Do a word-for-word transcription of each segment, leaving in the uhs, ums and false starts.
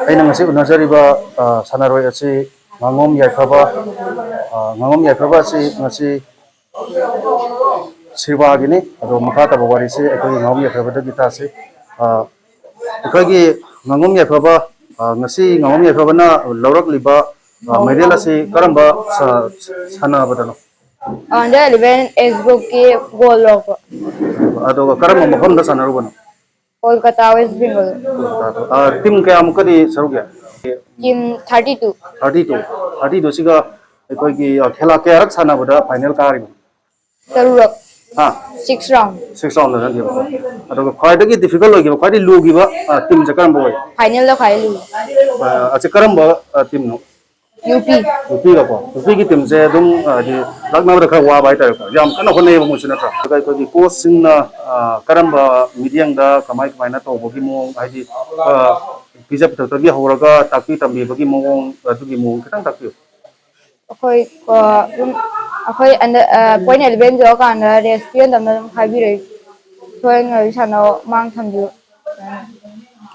ꯑꯩꯅ ꯉꯁꯤ ꯎꯅꯖꯔꯤꯕ, ꯑ, ꯁꯥꯟꯅꯔꯣꯏ ꯑꯁꯤ ꯉꯥꯉꯣꯝ ꯌꯥꯏꯐꯕ, ꯑ, ꯉꯥꯉꯣꯝ ꯌꯥꯏꯐꯕ ꯑꯁꯤ ꯉꯁꯤ ꯁꯤꯔꯋꯥꯒꯤꯅꯤ꯫ ꯑꯗꯣ ꯃꯈꯥ ꯇꯥꯕ ꯋꯥꯔꯤꯁꯤ ꯑꯩꯈꯣꯏꯒꯤ ꯉꯥꯉꯣꯝ ꯌꯥꯏꯐꯕꯗꯒꯤ ꯇꯥꯁꯤ꯫ ꯑ, ꯑꯩꯈꯣꯏꯒꯤ ꯉꯥꯉꯣꯝ ꯌꯥꯏꯐꯕ, ꯑ, ꯉꯁꯤ ꯉꯥꯉꯣꯝ ꯌꯥꯏꯐꯕꯅ ꯂꯧꯔꯛꯂꯤꯕ, ꯑ, ꯃꯦꯗꯦꯜ ꯑꯁꯤ ꯀꯔꯝꯕ ꯁ-, ꯁꯥꯟꯅꯕꯗꯅꯣ? Under eleven age groupꯀꯤ gold ꯂꯧꯔꯛꯄ꯫ ꯑꯗꯨꯒ ꯀꯔꯝꯕ ꯃꯐꯝꯗ ꯁꯥꯟꯅꯔꯨꯕꯅꯣ? Kolkata, West Bengal꯫ ꯑ, team ꯀꯌꯥꯃꯨꯛꯀꯗꯤ ꯁꯔꯨꯛ ꯌꯥꯏ? Team thirty two꯫ Thirty two꯫ Thirty two ꯁꯤꯒ ꯑꯩꯈꯣꯏꯒꯤ, ꯑ, ꯈꯦꯂꯥ ꯀꯌꯥꯔꯛ ꯁꯥꯟꯅꯕꯗ final ꯀꯥꯔꯤꯕꯅꯣ? ꯇꯔꯨꯛꯔꯛ꯫ ꯍꯥ? Six round꯫ Six round ꯅꯠꯇꯦꯕꯀꯣ꯫ ꯑꯗꯨꯒ ꯈ꯭ꯋꯥꯏꯗꯒꯤ difficult ꯑꯣꯏꯈꯤꯕ, ꯈ꯭ꯋꯥꯏꯗꯒꯤ ꯂꯨꯈꯤꯕ, ꯑ, teamꯁꯦ ꯀꯔꯝꯕ ꯑꯣꯏ? Finalꯗ ꯈ꯭ꯋꯥꯏ ꯂꯨꯏ꯫ ꯑ, ꯑꯁꯤ ꯀꯔꯝꯕ, ꯑ, teamꯅꯣ? ꯌꯨ ꯄꯤ꯫ ꯌꯨ ꯄꯤꯒꯀꯣ, ꯌꯨ ꯄꯤꯒꯤ teamꯁꯦ ꯑꯗꯨꯝ, ꯑ, ꯍꯥꯏꯗꯤ ꯂꯥꯛꯅꯕꯗ ꯈꯔ ꯋꯥꯕ ꯍꯥꯏꯇꯥꯔꯦꯀꯣ, ꯌꯥꯝ ꯀꯟꯅ ꯍꯣꯠꯅꯩꯌꯦꯕ ꯃꯣꯏꯁꯨ, ꯅꯠꯇ꯭ꯔꯥ? ꯑꯗꯨꯒ ꯑꯩꯈꯣꯏꯒꯤ coachꯁꯤꯡꯅ, ꯑ, ꯀꯔꯝꯕ ꯃꯤꯠꯌꯦꯡꯗ ꯀꯃꯥꯏ ꯀꯃꯥꯏꯅ ꯇꯧꯕꯒꯤ ꯃꯑꯣꯡ, ꯍꯥꯏꯗꯤ, ꯑ, ꯄꯤꯖ ꯄꯤꯊꯛꯇꯒꯤ ꯍꯧꯔꯒ ꯇꯥꯛꯄꯤ ꯇꯝꯕꯤꯕꯒꯤ ꯃꯑꯣꯡ, ꯑꯗꯨꯒꯤ ꯃꯑꯣꯡ ꯈꯤꯇꯪ ꯇꯥꯛꯄꯤꯌꯨ꯫ ꯑꯩꯈꯣꯏ, ꯑ, ꯑꯗꯨꯝ ꯑꯩꯈꯣꯏ under, ꯑ, point eleven ꯌꯧꯔꯀꯥꯟꯗ rest ꯄꯤꯔꯝꯗꯕꯅ ꯑꯗꯨꯝ ꯍꯥꯏꯕꯤꯔꯛꯏ꯫ ꯊꯣꯏꯅ ꯁꯥꯟꯅꯧ, ꯃꯥꯡ ꯊꯝꯕꯤꯌꯨ꯫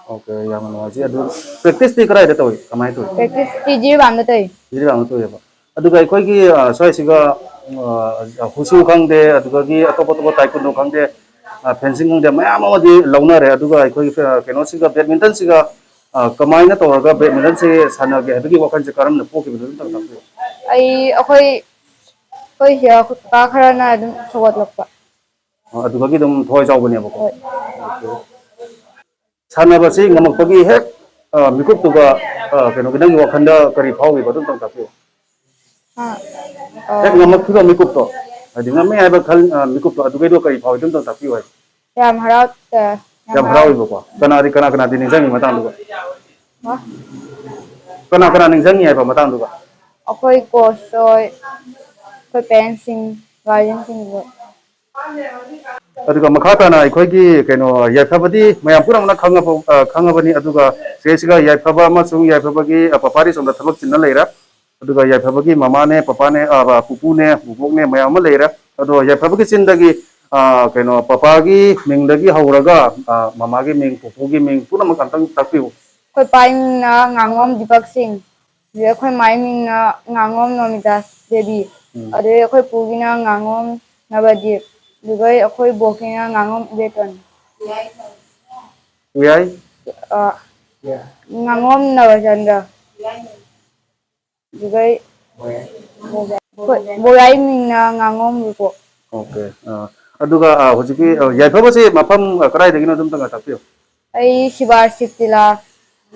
Okay, ꯌꯥꯝꯅ ꯅꯨꯡꯉꯥꯏꯖꯩ꯫ ꯑꯗꯨ practiceꯇꯤ ꯀꯗꯥꯏꯗ ꯇꯧꯏ? ꯀꯃꯥꯏꯅ ꯇꯧꯏ? Practiceꯇꯤ ꯖꯤꯔꯤꯕꯥꯝꯗ ꯇꯧꯏ꯫ ꯖꯤꯔꯤꯕꯥꯝꯗ ꯇꯧꯏꯌꯦꯕ꯫ ꯑꯗꯨꯒ ꯑꯩꯈꯣꯏꯒꯤ, ꯑ, ꯁ꯭ꯋꯥꯏꯁꯤꯒ, ꯑ, wushu ꯈꯪꯗꯦ, ꯑꯗꯨꯗꯒꯤ ꯑꯇꯣꯞ ꯑꯇꯣꯞꯄ taekwondo ꯈꯪꯗꯦ, ꯑ, fencing ꯈꯪꯗꯦ, ꯃꯌꯥꯝ ꯑꯃꯗꯤ ꯂꯧꯅꯔꯦ꯫ ꯑꯗꯨꯒ ꯑꯩꯈꯣꯏꯒꯤ, ꯑ, ꯀꯩꯅꯣꯁꯤꯒ, badmintonꯁꯤꯒ, ꯑ, ꯀꯃꯥꯏꯅ ꯇꯧꯔꯒ badmintonꯁꯦ ꯁꯥꯟꯅꯒꯦ ꯍꯥꯏꯕꯒꯤ ꯋꯥꯈꯜꯁꯦ ꯀꯔꯝꯅ ꯄꯣꯛꯈꯤꯕꯅꯣ ꯑꯗꯨꯝꯇꯪ ꯇꯥꯛꯄꯤꯌꯨ꯫ ꯑꯩ, ꯑꯩꯈꯣꯏ, ꯑꯩꯈꯣꯏ ꯁꯤꯗ ꯑꯩꯈꯣꯏ ꯀꯀꯥ ꯈꯔꯅ ꯑꯗꯨꯝ ꯁꯧꯒꯠꯂꯛꯄ꯫ ꯑ, ꯑꯗꯨꯗꯒꯤ ꯑꯗꯨꯝ ꯊꯋꯥꯏ ꯌꯥꯎꯕꯅꯦꯕꯀꯣ꯫ ꯍꯣꯏ꯫ Okay꯫ ꯁꯥꯟꯅꯕꯁꯤ ꯉꯝꯃꯛꯄꯒꯤ ꯍꯦꯛ, ꯑ, ꯃꯤꯀꯨꯞꯇꯨꯒ, ꯑ, ꯀꯩꯅꯣꯒꯤ ꯅꯪꯒꯤ ꯋꯥꯈꯜꯗ ꯀꯔꯤ ꯐꯥꯎꯈꯤꯕ ꯑꯗꯨꯝꯇꯪ ꯇꯥꯛꯄꯤꯌꯨ꯫ ꯑ, ꯑ, ꯍꯦꯛ ꯉꯝꯃꯛꯈꯤꯕ ꯃꯤꯀꯨꯞꯇꯣ, ꯍꯥꯏꯗꯤ ꯉꯝꯃꯦ ꯍꯥꯏꯕ ꯈꯜ-, ꯑ, ꯃꯤꯀꯨꯞꯇꯣ ꯑꯗꯨꯒꯩꯗꯣ ꯀꯔꯤ ꯐꯥꯎꯏ ꯑꯗꯨꯝꯇꯪ ꯇꯥꯛꯄꯤꯌꯨ ꯍꯥꯏꯕ꯫ ꯌꯥꯝ ꯍꯔꯥꯎ-, ꯑ, ꯌꯥꯝ ꯌꯥꯝ ꯍꯔꯥꯎ-, ꯍꯔꯥꯎꯋꯦꯕꯀꯣ꯫ ꯀꯅꯥꯗꯤ, ꯀꯅꯥ ꯀꯅꯥꯗꯤ ꯅꯤꯡꯁꯤꯡꯉꯤ ꯃꯇꯥꯡꯗꯨꯒ? ꯍꯥ? ꯀꯅꯥ ꯀꯅꯥ ꯅꯤꯡꯁꯤꯡꯉꯤ ꯍꯥꯏꯕ ꯃꯇꯥꯡꯗꯨꯒ? ꯑꯩꯈꯣꯏ coach ꯍꯣꯏ, ꯑꯩꯈꯣꯏ parentsꯁꯤꯡ, guardianꯁꯤꯡ ꯍꯣꯏ꯫ ꯑꯗꯨꯒ ꯃꯈꯥ ꯇꯥꯅ ꯑꯩꯈꯣꯏꯒꯤ ꯀꯩꯅꯣ, ꯌꯥꯏꯐꯕꯗꯤ ꯃꯌꯥꯝ ꯄꯨꯝꯅꯃꯛꯅ ꯈꯪꯉꯕ-, ꯑ, ꯈꯪꯉꯕꯅꯤ꯫ ꯑꯗꯨꯒ ꯆꯦꯁꯤꯒ ꯌꯥꯏꯐꯕ ꯑꯃꯁꯨꯡ ꯌꯥꯏꯐꯕꯒꯤ, ꯑ, ꯄꯄꯥꯗꯤ ꯁꯣꯝꯗ ꯊꯕꯛ ꯆꯤꯟꯅ ꯂꯩꯔꯦ꯫ ꯑꯗꯨꯒ ꯌꯥꯏꯐꯕꯒꯤ ꯃꯃꯥꯅꯦ, ꯄꯄꯥꯅꯦ, ꯑ, ꯄꯨꯄꯨꯅꯦ, ꯕꯨꯕꯣꯛꯅꯦ, ꯃꯌꯥꯝ ꯑꯃ ꯂꯩꯔꯦ꯫ ꯑꯗꯣ ꯌꯥꯏꯐꯕꯒꯤ ꯆꯤꯟꯗꯒꯤ, ꯑ, ꯀꯩꯅꯣ, ꯄꯄꯥꯒꯤ ꯃꯤꯡꯗꯒꯤ ꯍꯧꯔꯒ, ꯑ, ꯃꯃꯥꯒꯤ ꯃꯤꯡ, ꯄꯨꯄꯨꯒꯤ ꯃꯤꯡ ꯄꯨꯝꯅꯃꯛ ꯑꯝꯇꯪ ꯇꯥꯛꯄꯤꯌꯨ꯫ ꯑꯩꯈꯣꯏ ꯄꯥꯒꯤ ꯃꯤꯡꯅ ꯉꯥꯉꯣꯝ ꯗꯤꯄꯛ ꯁꯤꯡ, ꯑꯗꯨꯗꯩ ꯑꯩꯈꯣꯏ ꯃꯥꯒꯤ ꯃꯤꯡꯅ ꯉꯥꯉꯣꯝ ꯅꯣꯃꯤꯇꯥ ꯗꯦꯕꯤ, ꯎꯝ꯫ ꯑꯗꯨꯗꯩ ꯑꯩꯈꯣꯏ ꯄꯨꯒꯤꯅ ꯉꯥꯉꯣꯝ ꯅꯕꯗꯤꯞ, ꯑꯗꯨꯗꯩ ꯑꯩꯈꯣꯏ ꯕꯣꯛꯀꯤꯅ ꯉꯥꯉꯣꯝ ꯏꯕꯦꯇꯣꯟ꯫ ꯎꯌꯥꯏ? ꯑ, ꯉꯥꯉꯣꯝ ꯅꯕꯆꯟꯗ꯭ꯔ꯫ ꯑꯗꯨꯗꯩ ꯕꯣꯌꯥꯏ ꯃꯤꯡꯅ ꯉꯥꯉꯣꯝ ꯔꯨꯀꯣ꯫ ꯑꯣꯀꯦ꯫ ꯑ, ꯑꯗꯨꯒ, ꯑ, ꯍꯧꯖꯤꯛꯀꯤ, ꯑ, ꯌꯥꯏꯐꯕꯁꯦ ꯃꯐꯝ, ꯑ, ꯀꯗꯥꯏꯗꯒꯤꯅꯣ ꯑꯗꯨꯝꯇꯪꯒ ꯇꯥꯛꯄꯤꯌꯨ꯫ ꯑꯩ ꯁꯤꯕꯥꯔ ꯁꯤꯕꯇꯤꯂꯥ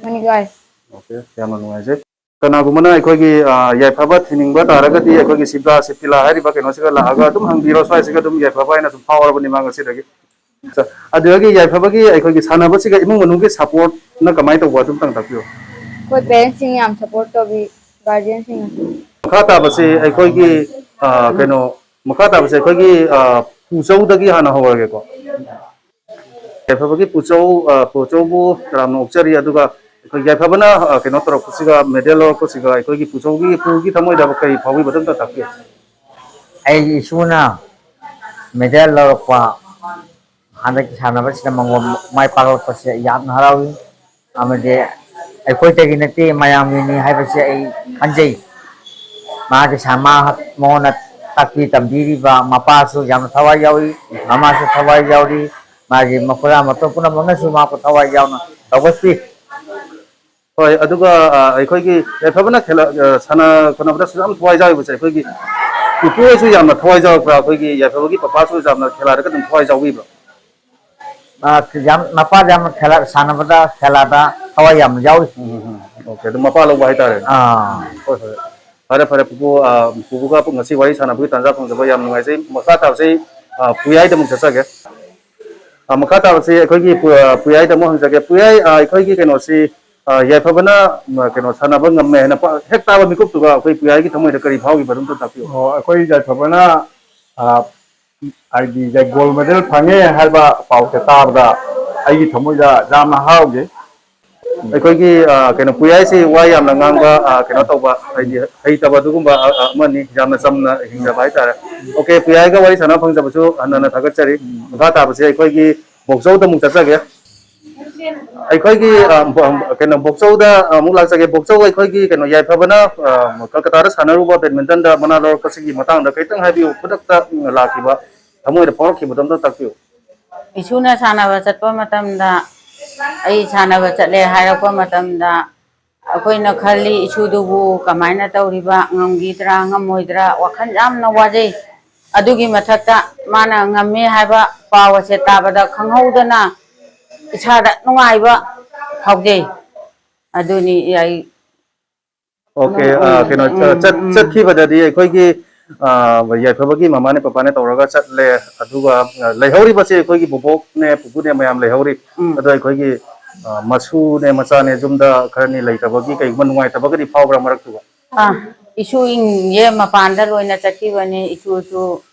ꯃꯅꯤꯀꯥꯏ꯫ ꯑꯣꯀꯦ, ꯌꯥꯝꯅ ꯅꯨꯡꯉꯥꯏꯖꯩ꯫ ꯀꯅꯥꯒꯨꯝꯕꯅ ꯑꯩꯈꯣꯏꯒꯤ, ꯑ, ꯌꯥꯏꯐꯕ ꯊꯤꯅꯤꯡꯕ ꯇꯥꯔꯒꯗꯤ ꯑꯩꯈꯣꯏꯒꯤ ꯁꯤꯕꯥꯔ ꯁꯤꯕꯇꯤꯂꯥ ꯍꯥꯏꯔꯤꯕ ꯀꯩꯅꯣꯁꯤꯒ ꯂꯥꯛꯑꯒ ꯑꯗꯨꯝ ꯍꯪꯕꯤꯔꯣ, ꯁ꯭ꯋꯥꯏꯁꯤꯒ ꯑꯗꯨꯝ ꯌꯥꯏꯐꯕ ꯍꯥꯏꯅ ꯑꯗꯨꯝ ꯐꯥꯎꯔꯕꯅꯤ ꯃꯥ ꯉꯁꯤꯗꯒꯤ꯫ ꯑꯗꯨꯗꯒꯤ ꯌꯥꯏꯐꯕꯒꯤ ꯑꯩꯈꯣꯏꯒꯤ ꯁꯥꯟꯅꯕꯁꯤꯒ ꯏꯃꯨꯡ ꯃꯅꯨꯡꯒꯤ ꯁꯄꯣꯔꯠꯅ ꯀꯃꯥꯏꯅ ꯇꯧꯕ ꯑꯗꯨꯝꯇꯪ ꯇꯥꯛꯄꯤꯌꯨ꯫ ꯑꯩꯈꯣꯏ ꯄꯦꯔꯦꯟꯁꯁꯤꯡ ꯌꯥꯝ ꯁꯄꯣꯔꯠ ꯇꯧꯕꯤ, ꯒꯥꯔꯖꯤꯌꯟꯁꯤꯡꯅꯁꯨ꯫ ꯃꯈꯥ ꯇꯥꯕꯁꯤ ꯑꯩꯈꯣꯏꯒꯤ, ꯑ, ꯀꯩꯅꯣ, ꯃꯈꯥ ꯇꯥꯕꯁꯤ ꯑꯩꯈꯣꯏꯒꯤ, ꯑ, ꯄꯨꯆꯧꯗꯒꯤ ꯍꯥꯟꯅ ꯍꯧꯔꯒꯦꯀꯣ꯫ ꯌꯥꯏꯐꯕꯒꯤ ꯄꯨꯆꯧ, ꯑ, ꯄꯨꯆꯧꯕꯨ ꯇꯔꯥꯝꯅ ꯑꯣꯛꯆꯔꯤ꯫ ꯑꯗꯨꯒ ꯑꯩꯈꯣꯏ ꯌꯥꯏꯐꯕꯅ, ꯑ, ꯀꯩꯅꯣ ꯇꯧꯔꯛꯄꯁꯤꯒ, ꯃꯦꯗꯜ ꯂꯧꯔꯛꯄꯁꯤꯒ ꯑꯩꯈꯣꯏꯒꯤ ꯄꯨꯆꯧꯒꯤ, ꯄꯨꯒꯤ ꯊꯃꯣꯏꯗ ꯀꯔꯤ ꯐꯥꯎꯕꯤꯕ ꯑꯗꯨꯝꯇ ꯇꯥꯛꯄꯤꯌꯨ꯫ ꯑꯩꯒꯤ ꯏꯁꯨꯅ ꯃꯦꯗꯜ ꯂꯧꯔꯛꯄ ꯍꯟꯗꯛꯀꯤ ꯁꯥꯟꯅꯕꯁꯤꯗ ꯃꯉꯣꯟ ꯃꯥꯏ ꯄꯥꯛꯂꯛꯄꯁꯦ ꯌꯥꯝꯅ ꯍꯔꯥꯎꯏ, ꯑꯃꯗꯤ ꯑꯩꯈꯣꯏꯗꯒꯤ ꯅꯠꯇꯦ, ꯃꯌꯥꯝꯒꯤꯅꯤ ꯍꯥꯏꯕꯁꯦ ꯑꯩ ꯈꯟꯖꯩ꯫ ꯃꯥꯒꯤ ꯁ-, ꯃꯥ, ꯃꯉꯣꯟꯗ ꯇꯥꯛꯄꯤ ꯇꯝꯕꯤꯔꯤꯕ ꯃꯄꯥꯁꯨ ꯌꯥꯝꯅ ꯊꯋꯥꯏ ꯌꯥꯎꯔꯤ, ꯃꯃꯥꯁꯨ ꯊꯋꯥꯏ ꯌꯥꯎꯔꯤ, ꯃꯥꯒꯤ ꯃꯈꯨꯔꯥ ꯃꯇꯣ ꯄꯨꯝꯅꯃꯛꯅꯁꯨ ꯃꯥꯕꯨ ꯊꯋꯥꯏ ꯌꯥꯎꯅ ꯇꯧꯒꯠꯄꯤ꯫ ꯍꯣꯏ, ꯑꯗꯨꯒ, ꯑ, ꯑꯩꯈꯣꯏꯒꯤ ꯌꯥꯏꯐꯕꯅ ꯈꯦꯂ-, ꯑ, ꯁꯥꯟꯅ ꯈꯣꯠꯅꯕꯗꯁꯨ ꯌꯥꯝ ꯊꯋꯥꯏ ꯌꯥꯎꯔꯤꯕꯁꯦ, ꯑꯩꯈꯣꯏꯒꯤ ꯄꯨꯄꯨ ꯍꯣꯏꯁꯨ ꯌꯥꯝꯅ ꯊꯋꯥꯏ ꯌꯥꯎꯔꯛꯄ꯭ꯔꯥ? ꯑꯩꯈꯣꯏꯒꯤ ꯌꯥꯏꯐꯕꯒꯤ ꯄꯄꯥꯁꯨ ꯌꯥꯝꯅ ꯈꯦꯂꯥꯗꯒ ꯑꯗꯨꯝ ꯊꯋꯥꯏ ꯌꯥꯎꯕꯤꯕ꯭ꯔꯥ? ꯑ, ꯌꯥꯝ, ꯃꯄꯥꯗ ꯌꯥꯝꯅ ꯈꯦꯂꯥ-, ꯁꯥꯟꯅꯕꯗ, ꯈꯦꯂꯥꯗ ꯊꯋꯥꯏ ꯌꯥꯝꯅ ꯌꯥꯎꯔꯤ꯫ ꯎꯝ, ꯎꯝ, ꯎꯝ꯫ ꯑꯣꯀꯦ, ꯑꯗꯨꯝ ꯃꯄꯥ ꯂꯧꯕ ꯍꯥꯏꯇꯥꯔꯦ꯫ ꯑꯥ꯫ ꯍꯣꯏ, ꯍꯣꯏ꯫ ꯐꯔꯦ, ꯐꯔꯦ, ꯄꯨꯄꯨ, ꯑ, ꯄꯨꯄꯨꯒ ꯉꯁꯤ ꯋꯥꯔꯤ ꯁꯥꯟꯅꯕꯒꯤ ꯇꯥꯟꯖꯥ ꯐꯪꯖꯕ ꯌꯥꯝ ꯅꯨꯡꯉꯥꯏꯖꯩ꯫ ꯃꯈꯥ ꯇꯥꯕꯁꯤ, ꯑ, ꯄꯨꯌꯥꯏꯗ ꯑꯃꯨꯛ ꯆꯠꯆꯒꯦ꯫ ꯑ, ꯃꯈꯥ ꯇꯥꯕꯁꯤ ꯑꯩꯈꯣꯏꯒꯤ ꯄꯨ-, ꯑ, ꯄꯨꯌꯥꯏꯗ ꯑꯃꯨꯛ ꯍꯪꯖꯒꯦ꯫ ꯄꯨꯌꯥꯏ, ꯑ, ꯑꯩꯈꯣꯏꯒꯤ ꯀꯩꯅꯣꯁꯤ, ꯑ, ꯌꯥꯏꯐꯕꯅ, ꯎꯝ, ꯀꯩꯅꯣ, ꯁꯥꯟꯅꯕ ꯉꯝꯃꯦ ꯍꯥꯏꯅ ꯄ-, ꯍꯦꯛ ꯇꯥꯕ ꯃꯤꯀꯨꯞꯇꯨꯒ ꯑꯩꯈꯣꯏ ꯄꯨꯌꯥꯏꯒꯤ ꯊꯃꯣꯏꯗ ꯀꯔꯤ ꯐꯥꯎꯈꯤꯕ ꯑꯗꯨꯝꯇ ꯇꯥꯛꯄꯤꯌꯨ꯫ ꯑꯣ, ꯑꯩꯈꯣꯏ ꯌꯥꯏꯐꯕꯅ, ꯑ, ꯍꯥꯏꯗꯤ, ꯒꯣꯜ ꯃꯦꯗꯜ ꯐꯪꯉꯦ ꯍꯥꯏꯕ ꯄꯥꯎꯁꯦ ꯇꯥꯕꯗ ꯑꯩꯒꯤ ꯊꯃꯣꯏꯗ ꯌꯥꯝꯅ ꯍꯔꯥꯎꯖꯩ꯫ ꯑꯩꯈꯣꯏꯒꯤ ꯑ, ꯀꯩꯅꯣ, ꯄꯨꯌꯥꯏꯁꯤ ꯋꯥ ꯌꯥꯝꯅ ꯉꯥꯡꯕ, ꯑ, ꯀꯩꯅꯣ ꯇꯧꯕ, ꯍꯥꯏꯗꯤ ꯍꯩꯇꯕ ꯑꯗꯨꯒꯨꯝꯕ, ꯑ, ꯑ, ꯑꯃꯅꯤ꯫ ꯌꯥꯝꯅ ꯆꯝꯅ ꯍꯤꯡꯖꯕ ꯍꯥꯏꯇꯥꯔꯦ꯫ ꯑꯣꯀꯦ, ꯄꯨꯌꯥꯏꯒ ꯋꯥꯔꯤ ꯁꯥꯟꯅꯕ ꯐꯪꯖꯕꯁꯨ ꯍꯟꯅ ꯍꯟꯅ ꯊꯥꯒꯠꯆꯔꯤ꯫ ꯃꯈꯥ ꯇꯥꯕꯁꯦ ꯑꯩꯈꯣꯏꯒꯤ ꯕꯣꯛꯆꯧꯗ ꯑꯃꯨꯛ ꯆꯠꯆꯒꯦ꯫ ꯑꯩꯈꯣꯏꯒꯤ ꯑ, ꯕ-, ꯀꯩꯅꯣ, ꯕꯣꯛꯆꯧꯗ ꯑꯃꯨꯛ ꯂꯥꯛꯆꯒꯦ꯫ ꯕꯣꯛꯆꯧ, ꯑꯩꯈꯣꯏꯒꯤ ꯀꯩꯅꯣ, ꯌꯥꯏꯐꯕꯅ ꯑ, ꯀꯜꯀꯇꯥꯗ ꯁꯥꯟꯅꯔꯨꯕ ꯕꯦꯗꯃꯤꯟꯇꯟꯗ ꯃꯅꯥ ꯂꯧꯔꯛꯄꯁꯤꯒꯤ ꯃꯇꯥꯡꯗ ꯈꯤꯇꯪ ꯍꯥꯏꯕꯤꯌꯨ꯫ ꯈꯨꯗꯛꯇ ꯂꯥꯛꯈꯤꯕ, ꯊꯃꯣꯏꯗ ꯐꯥꯎꯔꯛꯈꯤꯕꯗꯣ ꯑꯝꯇ ꯇꯥꯛꯄꯤꯌꯨ꯫ ꯏꯁꯨꯅ ꯁꯥꯟꯅꯕ ꯆꯠꯄ ꯃꯇꯝꯗ, ꯑꯩ ꯁꯥꯟꯅꯕ ꯆꯠꯂꯦ ꯍꯥꯏꯔꯛꯄ ꯃꯇꯝꯗ, ꯑꯩꯈꯣꯏꯅ ꯈꯜꯂꯤ, ꯏꯁꯨꯗꯨꯕꯨ ꯀꯃꯥꯏꯅ ꯇꯧꯔꯤꯕ, ꯉꯝꯈꯤꯗ꯭ꯔꯥ ꯉꯝꯃꯣꯏꯗ꯭ꯔꯥ, ꯋꯥꯈꯜ ꯌꯥꯝꯅ ꯋꯥꯖꯩ꯫ ꯑꯗꯨꯒꯤ ꯃꯊꯛꯇ ꯃꯥꯅ ꯉꯝꯃꯦ ꯍꯥꯏꯕ ꯄꯥꯎ ꯑꯁꯦ ꯇꯥꯕꯗ ꯈꯪꯍꯧꯗꯅ ꯏꯁꯥꯗ ꯅꯨꯡꯉꯥꯏꯕ ꯐꯥꯎꯖꯩ꯫ ꯑꯗꯨꯅꯤ ꯑꯩ ꯑꯣꯀꯦ, ꯑ, ꯀꯩꯅꯣ, ꯑ, ꯆꯠ-, ꯆꯠꯈꯤꯕꯗꯗꯤ ꯑꯩꯈꯣꯏꯒꯤ, ꯑ, ꯌꯥꯏꯐꯕꯒꯤ ꯃꯃꯥꯅꯦ ꯄꯄꯥꯅꯦ ꯇꯧꯔꯒ ꯆꯠꯂꯦ꯫ ꯑꯗꯨꯒ, ꯑ, ꯂꯩꯍꯧꯔꯤꯕꯁꯦ ꯑꯩꯈꯣꯏꯒꯤ ꯕꯣꯕꯣꯛꯅꯦ ꯄꯨꯄꯨꯅꯦ ꯃꯌꯥꯝ ꯂꯩꯍꯧꯔꯤ꯫ ꯎꯝ꯫ ꯑꯗꯣ ꯑꯩꯈꯣꯏꯒꯤ, ꯑ, ꯃꯁꯨꯅꯦ ꯃꯆꯥꯅꯦ ꯌꯨꯝꯗ ꯈꯔꯅꯤ ꯂꯩꯇꯕꯒꯤ ꯀꯩꯒꯨꯝꯕ ꯅꯨꯡꯉꯥꯏꯇꯕꯒꯗꯤ ꯐꯥꯎꯕ꯭ꯔꯥ ꯃꯔꯛꯇꯨꯗ? ꯑꯥ, ꯏꯁꯨ ꯏꯪꯌꯦ ꯃꯄꯥꯟꯗ ꯂꯣꯏꯅ ꯆꯠꯈꯤꯕꯅꯤ꯫ ꯏꯁꯨꯁꯨ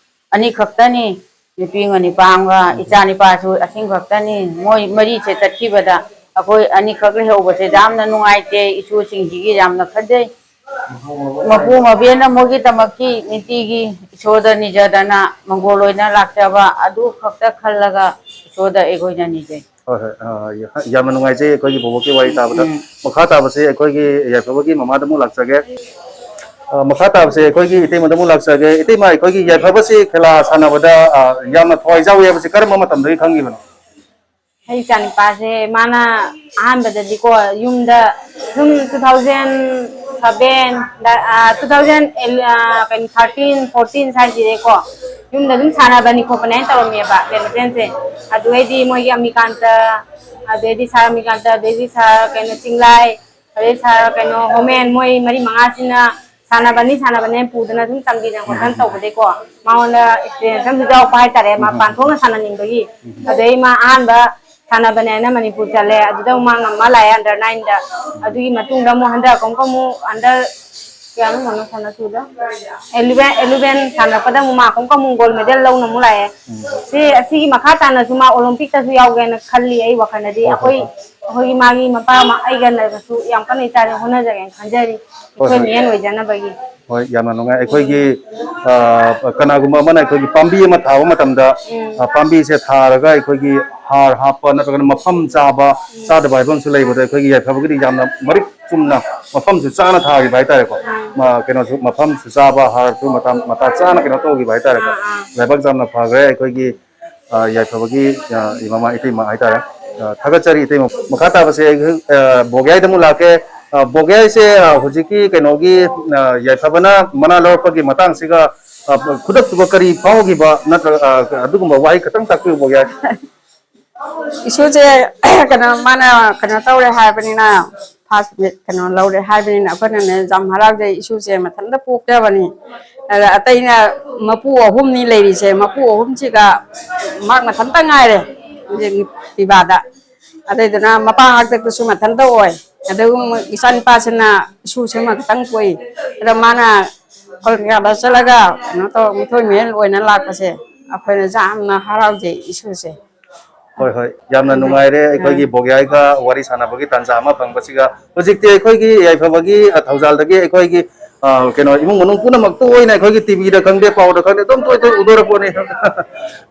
ꯑꯅꯤꯈꯛꯇꯅꯤ, ꯅꯨꯄꯤ ꯑꯃ ꯅꯨꯄꯥ ꯑꯃꯒ꯫ ꯏꯆꯥ ꯅꯤꯄꯥꯁꯨ ꯑꯁꯤꯡ ꯈꯛꯇꯅꯤ꯫ ꯃꯣꯏ ꯃꯔꯤꯁꯦ ꯆꯠꯈꯤꯕꯗ ꯑꯩꯈꯣꯏ ꯑꯅꯤꯈꯛ ꯂꯩꯍꯧꯕꯁꯦ ꯌꯥꯝꯅ ꯅꯨꯡꯉꯥꯏꯇꯦ꯫ ꯏꯁꯨꯁꯤꯡꯁꯤꯒꯤ ꯌꯥꯝꯅ ꯈꯟꯖꯩ꯫ ꯃꯄꯨ ꯃꯕꯦꯅ ꯃꯣꯏꯒꯤꯗꯃꯛꯀꯤ ꯅꯤꯇꯤꯒꯤ ꯏꯁꯣꯔꯗ ꯅꯤꯖꯗꯅ ꯃꯪꯒꯣꯜ ꯑꯣꯏꯅ ꯂꯥꯛꯆꯕ ꯑꯗꯨ ꯈꯛꯇ ꯈꯜꯂꯒ ꯏꯁꯣꯔꯗ ꯑꯩꯈꯣꯏꯅ ꯅꯤꯖꯩ꯫ ꯍꯣꯏ, ꯍꯣꯏ, ꯑ, ꯌꯥꯝꯅ ꯅꯨꯡꯉꯥꯏꯖꯩ ꯑꯩꯈꯣꯏꯒꯤ ꯕꯣꯕꯣꯛꯀꯤ ꯋꯥꯔꯤ ꯇꯥꯕꯗ꯫ ꯎꯝ꯫ ꯃꯈꯥ ꯇꯥꯕꯁꯦ ꯑꯩꯈꯣꯏꯒꯤ ꯌꯥꯏꯐꯕꯒꯤ ꯃꯃꯥꯗ ꯑꯃꯨꯛ ꯂꯥꯛꯆꯒꯦ꯫ ꯑ, ꯃꯈꯥ ꯇꯥꯕꯁꯦ ꯑꯩꯈꯣꯏꯒꯤ ꯏꯇꯩꯃꯗ ꯑꯃꯨꯛ ꯂꯥꯛꯆꯒꯦ꯫ ꯏꯇꯩꯃ, ꯑꯩꯈꯣꯏꯒꯤ ꯌꯥꯏꯐꯕꯁꯤ ꯈꯦꯂꯥ ꯁꯥꯟꯅꯕꯗ, ꯑ, ꯌꯥꯝꯅ ꯊꯋꯥꯏ ꯌꯥꯎꯏ ꯍꯥꯏꯕꯁꯤ ꯀꯔꯝꯕ ꯃꯇꯝꯗꯒꯤ ꯈꯪꯈꯤꯕꯅꯣ? ꯑꯩ ꯏꯆꯥꯅꯤꯄꯥꯁꯦ ꯃꯥꯅ ꯑꯍꯥꯟꯕꯗꯗꯤꯀꯣ ꯌꯨꯝꯗ ꯁꯨꯝ two thousand seven, two thousand, ꯀꯩꯅꯣ, thirteen, fourteen ꯁ꯭ꯋꯥꯏꯁꯤꯗꯩꯀꯣ ꯌꯨꯝꯗ ꯑꯗꯨꯝ ꯁꯥꯟꯅꯕꯅꯤ ꯈꯣꯠꯄꯅꯤ ꯍꯥꯏꯅ ꯇꯧꯔꯝꯃꯦꯕ badmintonꯁꯦ꯫ ꯑꯗꯨꯗꯩꯗꯤ ꯃꯣꯏꯒꯤ ꯑꯃꯤꯀꯥꯟꯇ, ꯑꯗꯩꯗꯤ ꯁꯥꯔ ꯑꯃꯤꯀꯥꯟꯇ, ꯑꯗꯩꯗꯤ ꯁꯥꯔ ꯀꯩꯅꯣ ꯆꯤꯡꯂꯥꯏ, ꯑꯗꯩ ꯁꯥꯔ ꯀꯩꯅꯣ ꯍꯣꯃꯦꯟ, ꯃꯣꯏ ꯃꯔꯤ ꯃꯉꯥꯁꯤꯅ ꯁꯥꯟꯅꯕꯅꯤ ꯁꯥꯟꯅꯕꯅꯤ ꯍꯥꯏꯅ ꯄꯨꯗꯅ ꯑꯗꯨꯝ ꯇꯝꯕꯤꯗꯅ ꯈꯣꯠꯇꯅ ꯇꯧꯕꯗꯩꯀꯣ ꯃꯉꯣꯟꯗ experience ꯑꯃꯁꯨ ꯌꯥꯎꯔꯛꯄ ꯍꯥꯏꯇꯥꯔꯦ꯫ ꯃꯥ ꯄꯥꯟꯊꯣꯛꯅ ꯁꯥꯟꯅꯅꯤꯡꯕꯒꯤ꯫ ꯑꯗꯩ ꯃꯥ ꯑꯍꯥꯟꯕ ꯁꯥꯟꯅꯕꯅꯦ ꯍꯥꯏꯅ ꯃꯅꯤꯄꯨꯔ ꯆꯠꯂꯦ꯫ ꯑꯗꯨꯗ ꯑꯃꯨꯛ ꯃꯥ ꯉꯝꯃ ꯂꯥꯛꯑꯦ under nineꯗ꯫ ꯑꯗꯨꯒꯤ ꯃꯇꯨꯡꯗ ꯑꯃꯨꯛ ꯍꯟꯗꯛ ꯑꯃꯨꯛꯀ ꯑꯃꯨꯛ under ꯀꯌꯥꯅꯣ ꯃꯣꯅ ꯁꯥꯟꯅꯈꯤꯕꯗꯣ? ꯑꯦꯂꯨꯚꯦꯟ ꯑꯦꯂꯨꯚꯦꯟ ꯁꯥꯟꯅꯔꯛꯄꯗ ꯑꯃꯨꯛ ꯃꯥ ꯑꯃꯨꯛꯀ ꯑꯃꯨꯛ ꯒꯣꯜ ꯃꯦꯗꯜ ꯂꯧꯅ ꯑꯃꯨꯛ ꯂꯥꯛꯑꯦ꯫ ꯎꯝ꯫ ꯁꯤ ꯑꯁꯤꯒꯤ ꯃꯈꯥ ꯇꯥꯅꯁꯨ ꯃꯥ ꯑꯣꯂꯦꯝꯄꯤꯛꯇꯁꯨ ꯌꯥꯎꯒꯦꯅ ꯈꯜꯂꯤ ꯑꯩ ꯋꯥꯈꯜꯗꯗꯤ꯫ ꯍꯣꯏ, ꯍꯣꯏ, ꯑꯩꯈꯣꯏ ꯍꯣꯏ꯫ ꯑꯩꯈꯣꯏꯒꯤ ꯃꯥꯒꯤ ꯃꯄꯥ ꯑꯃ ꯑꯩꯒꯅꯁꯨ ꯌꯥꯝ ꯀꯟꯅ ꯏꯆꯥꯁꯦ ꯍꯣꯠꯅꯖꯒꯦꯅ ꯈꯟꯖꯔꯤ꯫ ꯍꯣꯏ, ꯑꯩꯈꯣꯏ ꯍꯣꯏ꯫ ꯃꯦꯟ ꯑꯣꯏꯖꯅꯕꯒꯤ꯫ ꯍꯣꯏ, ꯌꯥꯝꯅ ꯅꯨꯡꯉꯥꯏ꯫ ꯑꯩꯈꯣꯏꯒꯤ, ꯑ, ꯀꯅꯥꯒꯨꯝꯕ ꯑꯃꯅ ꯑꯩꯈꯣꯏꯒꯤ ꯄꯥꯝꯕꯤ ꯑꯃ ꯊꯥꯕ ꯃꯇꯝꯗ, ꯎꯝ꯫ ꯑ, ꯄꯥꯝꯕꯤꯁꯦ ꯊꯥꯔꯒ ꯑꯩꯈꯣꯏꯒꯤ ꯍꯥꯔ ꯍꯥꯞꯄ ꯅꯠꯇ꯭ꯔꯒꯅ ꯃꯐꯝ ꯆꯥꯕ, ꯎꯝ꯫ ꯆꯥꯗꯕ ꯍꯥꯏꯕ ꯑꯃꯁꯨ ꯂꯩꯕꯗ ꯑꯩꯈꯣꯏꯒꯤ ꯌꯥꯏꯐꯕꯒꯤꯗꯤ ꯌꯥꯝꯅ ꯃꯔꯤꯛ ꯆꯨꯝꯅ ꯃꯐꯝꯁꯨ ꯆꯥꯅ ꯊꯥꯈꯤꯕ ꯍꯥꯏꯇꯥꯔꯦꯀꯣ꯫ ꯎꯝ꯫ ꯃ-, ꯀꯩꯅꯣꯁꯨ ꯃꯐꯝꯁꯨ ꯆꯥꯕ, ꯍꯥꯔꯁꯨ ꯃꯇꯝ ꯃꯇꯥ ꯆꯥꯅ ꯀꯩꯅꯣ ꯇꯧꯈꯤꯕ ꯍꯥꯏꯇꯥꯔꯦꯀꯣ꯫ ꯑꯥ, ꯑꯥ꯫ ꯂꯥꯏꯕꯛ ꯌꯥꯝꯅ ꯐꯈ꯭ꯔꯦ ꯑꯩꯈꯣꯏꯒꯤ, ꯑ, ꯌꯥꯏꯐꯕꯒꯤ, ꯑ, ꯏꯃꯥ ꯏꯇꯩꯃ ꯍꯥꯏꯇꯥꯔꯦ꯫ ꯑ, ꯊꯥꯒꯠꯆꯔꯤ ꯏꯇꯩꯃ꯫ ꯃꯈꯥ ꯇꯥꯕꯁꯦ ꯑꯩ, ꯑ, ꯕꯣꯒ꯭ꯌꯥꯏꯗ ꯑꯃꯨꯛ ꯂꯥꯛꯀꯦ꯫ ꯑ, ꯕꯣꯒ꯭ꯌꯥꯏꯁꯦ, ꯑ, ꯍꯧꯖꯤꯛꯀꯤ ꯀꯩꯅꯣꯒꯤ, ꯑ, ꯌꯥꯏꯐꯕꯅ ꯃꯅꯥ ꯂꯧꯔꯛꯄꯒꯤ ꯃꯇꯥꯡꯁꯤꯒ, ꯑ, ꯈꯨꯗꯛꯇꯨꯒ ꯀꯔꯤ ꯐꯥꯎꯈꯤꯕ ꯅꯠꯇ꯭ꯔꯒ, ꯑ, ꯑꯗꯨꯒꯨꯝꯕ ꯋꯥꯍꯩ ꯈꯛꯇꯪ ꯇꯥꯛꯄꯤꯌꯨ ꯕꯣꯒ꯭ꯌꯥꯏ꯫ ꯏꯁꯨꯁꯦ ꯀꯩꯅꯣ ꯃꯥꯅ ꯀꯩꯅꯣ ꯇꯧꯔꯦ ꯍꯥꯏꯕꯅꯤꯅ, ꯐꯥꯔꯁ ꯀꯩꯅꯣ ꯂꯧꯔꯦ ꯍꯥꯏꯕꯅꯤꯅ ꯑꯩꯈꯣꯏꯅꯅꯦ ꯌꯥꯝ ꯍꯔꯥꯎꯖꯩ꯫ ꯏꯁꯨꯁꯦ ꯃꯊꯟꯇ ꯄꯣꯛꯆꯕꯅꯤ꯫ ꯑꯗ ꯑꯇꯩꯅ ꯃꯄꯨ ꯑꯍꯨꯝꯅꯤ ꯂꯩꯔꯤꯁꯦ, ꯃꯄꯨ ꯑꯍꯨꯝꯁꯤꯒ ꯃꯍꯥꯛ ꯃꯊꯟꯇ ꯉꯥꯏꯔꯦ ꯍꯧꯖꯤꯛ ꯄꯤꯕꯥꯗ꯫ ꯑꯗꯨꯏꯗꯨꯅ ꯃꯄꯥ ꯍꯥꯛꯇꯛꯇꯁꯨ ꯃꯊꯟꯇ ꯑꯣꯏ꯫ ꯑꯗꯨꯒ ꯏꯆꯥꯅꯨꯄꯥꯁꯤꯅ ꯏꯁꯨꯁꯤꯃ ꯈꯛꯇꯪ ꯄꯣꯛꯏ꯫ ꯑꯗ ꯃꯥꯅ ꯀꯣꯜꯀꯇꯥꯗ ꯆꯠꯂꯒ ꯀꯩꯅꯣ ꯇꯧꯔ ꯃꯤꯊꯣꯏ ꯃꯍꯦꯟ ꯑꯣꯏꯅ ꯂꯥꯛꯄꯁꯦ ꯑꯩꯈꯣꯏꯅ ꯌꯥꯝꯅ ꯍꯔꯥꯎꯖꯩ ꯏꯁꯨꯁꯦ꯫ ꯍꯣꯏ, ꯍꯣꯏ꯫ ꯌꯥꯝꯅ ꯅꯨꯡꯉꯥꯏꯔꯦ ꯑꯩꯈꯣꯏꯒꯤ ꯕꯣꯒ꯭ꯌꯥꯏꯒ ꯋꯥꯔꯤ ꯁꯥꯟꯅꯕꯒꯤ ꯇꯥꯟꯖꯥ ꯑꯃ ꯐꯪꯕꯁꯤꯒ꯫ ꯍꯧꯖꯤꯛꯇꯤ ꯑꯩꯈꯣꯏꯒꯤ ꯌꯥꯏꯐꯕꯒꯤ, ꯑ, ꯊꯧꯖꯥꯜꯗꯒꯤ ꯑꯩꯈꯣꯏꯒꯤ, ꯑ, ꯀꯩꯅꯣ, ꯏꯃꯨꯡ ꯃꯅꯨꯡ ꯄꯨꯝꯅꯃꯛꯇ ꯑꯣꯏꯅ ꯑꯩꯈꯣꯏꯒꯤ ꯇꯤꯚꯤꯗ ꯈꯪꯗꯦ, ꯄꯥꯎꯗ ꯈꯪꯗꯦ, ꯑꯗꯨꯝ ꯇꯣꯏ ꯇꯣꯏ ꯎꯗꯣꯔꯛꯄꯅꯤ꯫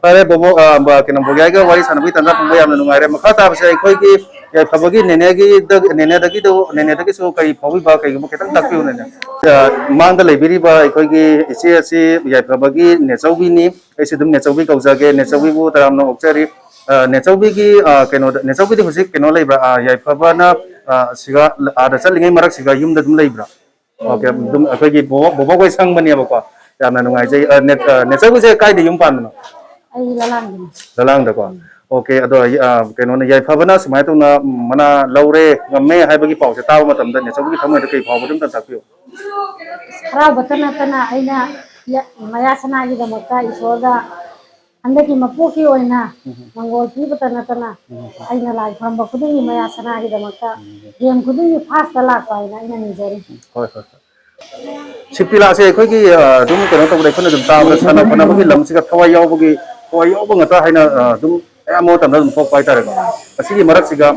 ꯐꯔꯦ, ꯕꯣꯕꯣ, ꯑ, ꯕ-, ꯀꯩꯅꯣ, ꯕꯣꯒ꯭ꯌꯥꯏꯒ ꯋꯥꯔꯤ ꯁꯥꯟꯅꯕꯒꯤ ꯇꯥꯟꯖꯥ ꯐꯪꯕ ꯌꯥꯝꯅ ꯅꯨꯡꯉꯥꯏꯔꯦ꯫ ꯃꯈꯥ ꯇꯥꯕꯁꯦ ꯑꯩꯈꯣꯏꯒꯤ ꯌꯥꯏꯐꯕꯒꯤ ꯅꯦꯅꯦꯒꯤ, ꯅꯦꯅꯦꯗꯒꯤꯗꯨ, ꯅꯦꯅꯦꯗꯒꯤꯁꯨ ꯀꯔꯤ ꯐꯥꯎꯕꯤꯕ, ꯀꯩꯒꯨꯝꯕ ꯈꯤꯇꯪ ꯇꯥꯛꯄꯤꯌꯨ, ꯅꯦꯅꯦ꯫ ꯑ, ꯃꯥꯡꯗ ꯂꯩꯕꯤꯔꯤꯕ ꯑꯩꯈꯣꯏꯒꯤ ꯏꯆꯦ ꯑꯁꯤ ꯌꯥꯏꯐꯕꯒꯤ ꯅꯦꯆꯧꯕꯤꯅꯤ꯫ ꯑꯩꯁꯨ ꯑꯗꯨꯝ ꯅꯦꯆꯧꯕꯤ ꯀꯧꯖꯒꯦ꯫ ꯅꯦꯆꯧꯕꯤꯕꯨ ꯇꯔꯥꯝꯅ ꯑꯣꯛꯆꯔꯤ꯫ ꯑ, ꯅꯦꯆꯧꯕꯤꯒꯤ, ꯑ, ꯀꯩꯅꯣꯗ, ꯅꯦꯆꯧꯕꯤꯗꯤ ꯍꯧꯖꯤꯛ ꯀꯩꯅꯣ ꯂꯩꯕ꯭ꯔꯥ? ꯑ, ꯌꯥꯏꯐꯕꯅ, ꯑ, ꯁꯤꯒ ꯑꯥꯗ ꯆꯠꯂꯤꯉꯩ ꯃꯔꯛꯁꯤꯒ ꯌꯨꯝꯗ ꯑꯗꯨꯝ ꯂꯩꯕ꯭ꯔꯥ? ꯑꯣꯀꯦ, ꯑꯗꯨꯝ ꯑꯩꯈꯣꯏꯒꯤ ꯕꯣꯕꯣꯛ, ꯕꯣꯕꯣꯛ ꯍꯣꯏ ꯁꯪꯕꯅꯦꯕꯀꯣ꯫ ꯌꯥꯝꯅ ꯅꯨꯡꯉꯥꯏꯖꯩ꯫ ꯑ, ꯅꯦ-, ꯑ, ꯅꯦꯆꯧꯕꯤꯁꯦ ꯀꯥꯏꯗ ꯌꯨꯝ ꯄꯥꯟꯕꯅꯣ? ꯑꯩ ꯂꯂꯥꯡꯗꯅꯤ꯫ ꯂꯂꯥꯡꯗꯀꯣ꯫ ꯑꯣꯀꯦ, ꯑꯗꯣ, ꯑ, ꯀꯩꯅꯣꯅ, ꯌꯥꯏꯐꯕꯅ ꯁꯨꯃꯥꯏꯅ ꯇꯧꯅ ꯃꯅꯥ ꯂꯧꯔꯦ, ꯉꯝꯃꯦ ꯍꯥꯏꯕꯒꯤ ꯄꯥꯎꯁꯦ ꯇꯥꯕ ꯃꯇꯝꯗ ꯅꯦꯆꯧꯕꯤꯒꯤ ꯊꯃꯣꯏꯗ ꯀꯩ ꯐꯥꯎꯕꯅꯣ ꯑꯝꯇ ꯇꯥꯛꯄꯤꯌꯨ꯫ ꯍꯔꯥꯎꯕꯇ ꯅꯠꯇꯅ ꯑꯩꯅ ꯌ-, ꯃꯌꯥ ꯁꯅꯥꯒꯤꯗꯃꯛꯇ ꯏꯁꯣꯔꯗ ꯍꯟꯗꯛꯀꯤ ꯃꯄꯣꯛꯀꯤ ꯑꯣꯏꯅ ꯎꯝ꯫ ꯃꯪꯒꯣꯜ ꯄꯤꯕꯇ ꯅꯠꯇꯅ ꯎꯝ꯫ ꯑꯩꯅ ꯂꯥꯏ ꯈꯨꯔꯝꯕ ꯈꯨꯗꯤꯡꯒꯤ ꯃꯌꯥ ꯁꯅꯥꯒꯤꯗꯃꯛꯇ ꯎꯝ꯫ ꯒꯦꯝ ꯈꯨꯗꯤꯡꯒꯤ ꯐꯥꯔꯁꯇ ꯂꯥꯛꯄ ꯍꯥꯏꯅ ꯑꯩꯅ ꯅꯤꯖꯔꯤ꯫ ꯍꯣꯏ, ꯍꯣꯏ, ꯍꯣꯏ꯫ ꯁꯤꯞꯇꯤꯂꯥꯁꯦ ꯑꯩꯈꯣꯏꯒꯤ, ꯑ, ꯑꯗꯨꯝ ꯀꯩꯅꯣ ꯇꯧꯕꯗ, ꯑꯩꯈꯣꯏꯅ ꯑꯗꯨꯝ ꯇꯥꯕꯗ ꯁꯥꯟꯅ ꯈꯣꯠꯅꯕꯒꯤ ꯂꯝꯁꯤꯒ ꯊꯋꯥꯏ ꯌꯥꯎꯕꯒꯤ, ꯊꯋꯥꯏ ꯌꯥꯎꯕ ꯉꯥꯛꯇ ꯍꯥꯏꯅ, ꯑ, ꯑꯗꯨꯝ ꯑꯌꯥꯝꯕ ꯃꯇꯝꯗ ꯑꯗꯨꯝ ꯊꯣꯛꯄ ꯍꯥꯏꯇꯥꯔꯦꯀꯣ꯫ ꯑꯁꯤꯒꯤ ꯃꯔꯛꯁꯤꯒ,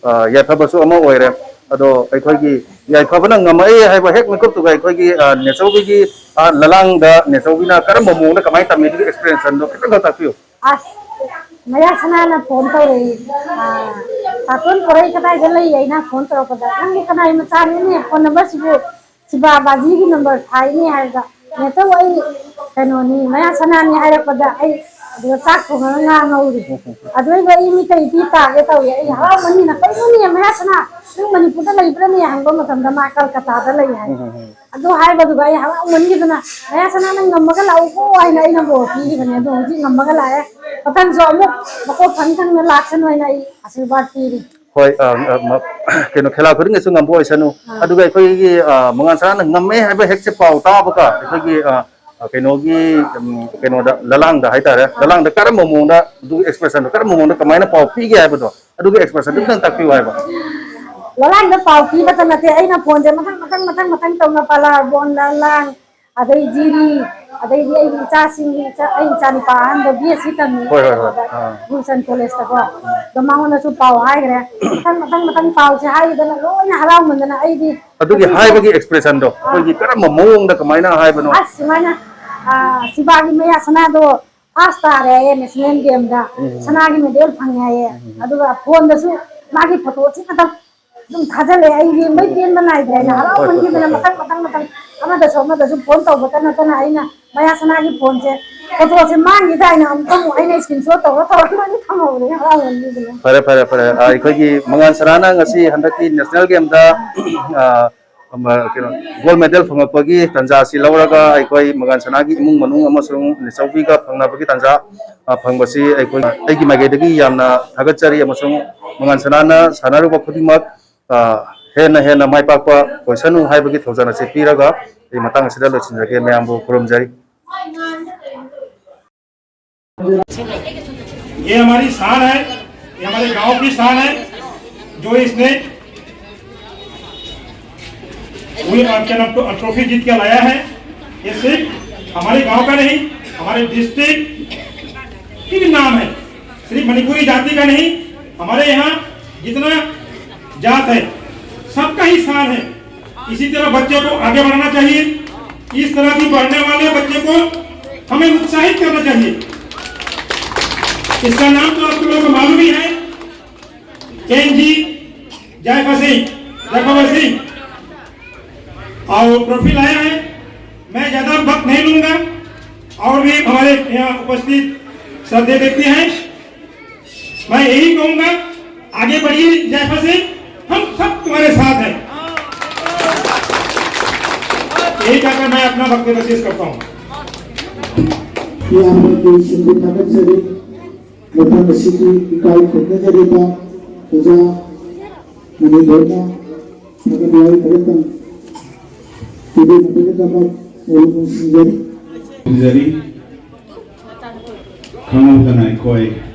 ꯑ, ꯌꯥꯏꯐꯕꯁꯨ ꯑꯃ ꯑꯣꯏꯔꯦ꯫ ꯑꯗꯣ ꯑꯩꯈꯣꯏꯒꯤ ꯌꯥꯏꯐꯕꯅ ꯉꯝꯃꯛꯑꯦ ꯍꯥꯏꯕ ꯍꯦꯛ ꯃꯤꯀꯨꯞꯇꯨꯒ ꯑꯩꯈꯣꯏꯒꯤ, ꯑ, ꯅꯦꯆꯧꯕꯤꯒꯤ, ꯑ, ꯂꯂꯥꯡꯗ ꯅꯦꯆꯧꯕꯤꯅ ꯀꯔꯝꯕ ꯃꯑꯣꯡꯗ ꯀꯃꯥꯏꯅ ꯇꯝꯃꯤ, ꯑꯗꯨꯒꯤ ꯑꯦꯛꯁꯄꯤꯔꯤꯌꯦꯟꯁ ꯑꯗꯣ ꯈꯤꯇꯪꯒ ꯇꯥꯛꯄꯤꯌꯨ꯫ ꯑꯁ, ꯃꯌꯥ ꯁꯅꯥꯅ ꯐꯣꯟ ꯇꯧꯔꯛꯏ꯫ ꯑ, "ꯇꯥꯇꯣꯟ ꯄꯣꯔꯩ ꯀꯗꯥꯏꯗ ꯂꯩ?" ꯑꯩꯅ ꯐꯣꯟ ꯇꯧꯔꯛꯄꯗ, "ꯅꯪꯗꯤ ꯀꯅꯥꯏ ꯃꯆꯥꯅꯣꯅꯦ? ꯐꯣꯟ ꯅꯝꯕꯔꯁꯤꯕꯨ ꯁꯤꯕꯥ ꯕꯥꯖꯤꯒꯤ ꯅꯝꯕꯔ ꯊꯥꯏꯅꯦ" ꯍꯥꯏꯔꯒ, "ꯅꯦꯆꯧ, ꯑꯩ ꯀꯩꯅꯣꯅꯤ, ꯃꯌꯥ ꯁꯅꯥꯅꯤ" ꯍꯥꯏꯔꯛꯄꯗ, ꯑꯩ ꯑꯗꯨꯒ ꯆꯥꯛ ꯊꯣꯡꯉꯒ ꯉꯥ ꯉꯧꯔꯤ꯫ ꯑꯗꯨꯗꯩꯗ ꯑꯩ ꯃꯤꯠꯇꯩ ꯏꯄꯤ ꯇꯥꯒꯦ ꯇꯧꯏ꯫ ꯑꯩ ꯍꯔꯥꯎꯃꯟꯒꯤꯗꯅ, "ꯀꯩꯅꯣꯅꯦ, ꯃꯌꯥ ꯁꯅꯥ, ꯅꯪ ꯃꯅꯤꯄꯨꯔꯗ ꯂꯩꯕ꯭ꯔꯅꯦ?" ꯍꯪꯕ ꯃꯇꯝꯗ, "ꯃꯥ ꯀꯜꯀꯇꯥꯗ ꯂꯩ" ꯍꯥꯏ꯫ ꯑꯗꯨ ꯍꯥꯏꯕꯗꯨꯒ ꯑꯩ ꯍꯔꯥꯎꯃꯟꯒꯤꯗꯅ, "ꯃꯌꯥ ꯁꯅꯥ, ꯅꯪ ꯉꯝꯃꯒ ꯂꯥꯛꯎꯀꯣ" ꯍꯥꯏꯅ ꯑꯩ ꯅꯝꯕꯔ ꯄꯤꯈꯤꯕꯅꯦ꯫ ꯑꯗꯣ ꯍꯧꯖꯤꯛ ꯉꯝꯃꯒ ꯂꯥꯛꯑꯦ꯫ ꯃꯊꯪꯁꯨ ꯑꯃꯨꯛ ꯃꯀꯣꯛ ꯊꯪ ꯊꯪꯅ ꯂꯥꯛꯁꯅꯨ ꯍꯥꯏꯅ ꯑꯩ ꯑꯥꯁꯤꯔꯕꯥꯗ ꯄꯤꯔꯤ꯫ ꯍꯣꯏ, ꯑ, ꯑ, ꯃ-, ꯀꯩꯅꯣ, ꯈꯦꯂꯥ ꯈꯨꯗꯤꯡꯒꯤꯁꯨ ꯉꯝꯕ ꯑꯣꯏꯁꯅꯨ꯫ ꯑꯥ꯫ ꯑꯗꯨꯒ ꯑꯩꯈꯣꯏꯒꯤ, ꯑ, ꯃꯉꯥꯜ ꯁꯅꯥꯅ ꯉꯝꯃꯦ ꯍꯥꯏꯕ ꯍꯦꯛꯁꯦ ꯄꯥꯎ ꯇꯥꯕꯒ ꯑꯩꯈꯣꯏꯒꯤ, ꯑ, ꯑ, ꯀꯩꯅꯣꯒꯤ, ꯎꯝ, ꯀꯩꯅꯣꯗ, ꯂꯂꯥꯡꯗ ꯍꯥꯏꯇꯥꯔꯦ, ꯑꯥ꯫ ꯂꯂꯥꯡꯗ ꯀꯔꯝꯕ ꯃꯑꯣꯡꯗ, ꯑꯗꯨꯒꯤ ꯑꯦꯛꯁꯄ꯭ꯔꯦꯁꯟꯗꯣ ꯀꯔꯝꯕ ꯃꯑꯣꯡꯗ ꯀꯃꯥꯏꯅ ꯄꯥꯎ ꯄꯤꯒꯦ ꯍꯥꯏꯕꯗꯣ, ꯑꯗꯨꯒꯤ ꯑꯦꯛꯁꯄ꯭ꯔꯦꯁꯟꯗꯣ ꯈꯤꯇꯪ ꯇꯥꯛꯄꯤꯌꯨ ꯍꯥꯏꯕ꯫ ꯂꯂꯥꯡꯗ ꯄꯥꯎ ꯄꯤꯕꯇ ꯅꯠꯇꯦ, ꯑꯩꯅ ꯐꯣꯟꯁꯦ ꯃꯊꯪ, ꯃꯊꯪ, ꯃꯊꯪ, ꯃꯊꯪ ꯇꯧꯅ ꯄꯂꯥꯔꯕꯣꯟ ꯂꯂꯥꯡ, ꯑꯗꯩ ꯖꯤꯔꯤ, ꯑꯗꯩꯗꯤ ꯑꯩꯒꯤ ꯏꯆꯥꯁꯤꯡꯒꯤ ꯏꯆꯥ-, ꯑꯩ ꯏꯆꯥꯅꯨꯄꯥ ꯑꯍꯟꯗꯣ ꯕꯤ ꯑꯦꯁ ꯁꯤ ꯇꯝꯃꯤ ꯍꯣꯏ, ꯍꯣꯏ, ꯍꯣꯏ꯫ ꯀꯩꯅꯣꯗ, ꯑꯥ꯫ ꯒꯨꯔꯨꯆꯟ ꯀꯣꯂꯦꯖꯇꯀꯣ꯫ ꯑꯗꯣ ꯃꯉꯣꯟꯗꯁꯨ ꯄꯥꯎ ꯍꯥꯏꯈ꯭ꯔꯦ꯫ ꯃꯊꯪ, ꯃꯊꯪ, ꯃꯊꯪ ꯄꯥꯎꯁꯦ ꯍꯥꯏꯈꯤꯗꯅ ꯂꯣꯏꯅ ꯍꯔꯥꯎꯃꯟꯗꯅ ꯑꯩꯗꯤ ꯑꯗꯨꯒꯤ ꯉꯁꯤꯁꯦ ꯍꯥꯏꯕꯒꯤ ꯑꯦꯛꯁꯄ꯭ꯔꯦꯁꯟꯗꯣ, ꯑꯥ꯫ ꯑꯩꯈꯣꯏꯒꯤ ꯀꯔꯝꯕ ꯃꯑꯣꯡꯗ ꯀꯃꯥꯏꯅ ꯍꯥꯏꯕꯅꯣ? ꯑꯁ, ꯁꯨꯃꯥꯏꯅ, ꯑꯥ, ꯁꯤꯕꯥꯒꯤ ꯃꯌꯥ ꯁꯅꯥꯗꯣ ꯐꯥꯔꯁ ꯇꯥꯔꯦ ꯍꯥꯏꯌꯦ, ꯅꯦꯁꯅꯦꯜ ꯒꯦꯝꯗ ꯎꯝ꯫ ꯁꯅꯥꯒꯤ ꯃꯦꯗꯜ ꯐꯪꯉꯦ ꯍꯥꯏꯌꯦ꯫ ꯎꯝ꯫ ꯑꯗꯨꯒ ꯐꯣꯟꯗꯁꯨ ꯃꯥꯒꯤ ꯐꯣꯇꯣꯁꯤ ꯈꯛꯇꯪ ꯑꯗꯨꯝ ꯊꯥꯖꯤꯜꯂꯛꯑꯦ꯫ ꯑꯩ ꯌꯦꯡꯕꯩ ꯄꯦꯟꯕ ꯅꯥꯏꯗ꯭ꯔꯦ ꯍꯥꯏꯅ ꯍꯣꯏ, ꯍꯣꯏ, ꯍꯣꯏ, ꯍꯔꯥꯎꯃꯟꯈꯤꯗꯅ ꯍꯣꯏ꯫ ꯃꯊꯪ, ꯃꯊꯪ, ꯃꯊꯪ ꯑꯃꯗꯁꯨ ꯑꯃꯗꯁꯨ ꯐꯣꯟ ꯇꯧꯕꯇ ꯅꯠꯇꯅ ꯑꯩꯅ ꯃꯌꯥ ꯁꯅꯥꯒꯤ ꯐꯣꯟꯁꯦ ꯐꯣꯇꯣꯁꯦ ꯃꯥꯡꯈꯤꯗ ꯍꯥꯏꯅ ꯑꯃꯨꯛꯇ ꯑꯃꯨꯛ ꯑꯩꯅ ꯏꯁꯀ꯭ꯔꯤꯟ ꯁꯣꯠ ꯇꯧꯔ ꯇꯧꯔꯒ ꯂꯣꯏꯅ ꯊꯝꯍꯧꯔꯦ ꯍꯔꯥꯎꯃꯟꯈꯤꯗꯅ꯫ ꯐꯔꯦ, ꯐꯔꯦ, ꯐꯔꯦ꯫ ꯑ, ꯑꯩꯈꯣꯏꯒꯤ ꯃꯉꯥꯜ ꯁꯅꯥꯅ ꯉꯁꯤ ꯍꯟꯗꯛꯀꯤ ꯅꯦꯁꯅꯦꯜ ꯒꯦꯝꯗ, ꯑ, ꯑꯃ, ꯀꯩꯅꯣ, ꯒꯣꯜ ꯃꯦꯗꯜ ꯐꯪꯂꯛꯄꯒꯤ ꯇꯥꯟꯖꯥ ꯑꯁꯤ ꯂꯧꯔꯒ ꯑꯩꯈꯣꯏ ꯃꯉꯥꯜ ꯁꯅꯥꯒꯤ ꯏꯃꯨꯡ ꯃꯅꯨꯡ ꯑꯃꯁꯨꯡ ꯅꯦꯆꯧꯕꯤꯒ ꯐꯪꯅꯕꯒꯤ ꯇꯥꯟꯖꯥ, ꯑ, ꯐꯪꯕꯁꯤ ꯑꯩꯈꯣꯏ, ꯑꯩꯒꯤ ꯃꯥꯏꯀꯩꯗꯒꯤ ꯌꯥꯝꯅ ꯊꯥꯒꯠꯆꯔꯤ ꯑꯃꯁꯨꯡ ꯃꯉꯥꯜ ꯁꯅꯥꯅ ꯁꯥꯟꯅꯔꯨꯕ ꯈꯨꯗꯤꯡꯃꯛ, ꯑ, ꯍꯦꯟꯅ ꯍꯦꯟꯅ ꯃꯥꯏ ꯄꯥꯛꯄ ꯑꯣꯏꯁꯅꯨ ꯍꯥꯏꯕꯒꯤ ꯊꯧꯖꯥꯜ ꯑꯁꯤ ꯄꯤꯔꯒ ꯑꯩ ꯃꯇꯥꯡ ꯑꯁꯤꯗ ꯂꯣꯏꯁꯤꯟꯖꯒꯦ꯫ ꯃꯌꯥꯝꯕꯨ ꯈꯨꯔꯨꯝꯖꯔꯤ꯫ ये हमारी शान है, ये हमारे गांव की शान है, जो इसने वही अर्चना ट्रॉफी जीत के लाया है। ये सिर्फ हमारे गांव का नहीं, हमारे डिस्ट्रिक्ट की भी नाम है। सिर्फ मणिपुरी जाति का नहीं, हमारे यहाँ जितना जात है, सबका ही शान है। इसी तरह बच्चों को आगे बढ़ना चाहिए। इस तरह की बढ़ने वाले बच्चों को हमें उत्साहित करना चाहिए। इसका नाम तो आप लोगों को मालूम ही है, एन जी जायफा सिंह, जायफा सिंह। और ट्रॉफी लाया है। मैं ज्यादा वक्त नहीं लूंगा। और भी हमारे यहाँ उपस्थित श्रद्धेय व्यक्ति हैं, मैं यही कहूंगा, आगे बढ़िए जायफा सिंह, हम सब तुम्हारे साथ हैं। यही कहकर मैं अपना वक्तव्य शेष करता हूँ। ꯏꯌꯥꯝꯕ ꯀꯦ ꯁꯤꯡꯕꯨ ꯊꯥꯒꯠꯆꯔꯤ꯫ ꯃꯐꯝ ꯑꯁꯤꯒꯤ ꯏꯀꯥꯏ ꯈꯨꯝꯅꯖꯔꯤꯕ ꯑꯣꯖꯥ ꯃꯅꯤꯕꯣꯏꯅ ꯊꯥꯒꯠ ꯋꯥꯍꯩ ꯈꯔꯇꯪ ꯄꯤꯕꯤꯅꯕꯒꯤꯗꯃꯛ ꯅꯣꯡꯃ ꯅꯨꯡꯁꯤꯖꯔꯤ꯫ ꯈꯪꯖꯔꯤ꯫ ꯈꯪꯍꯧꯗꯅ ꯑꯩꯈꯣꯏ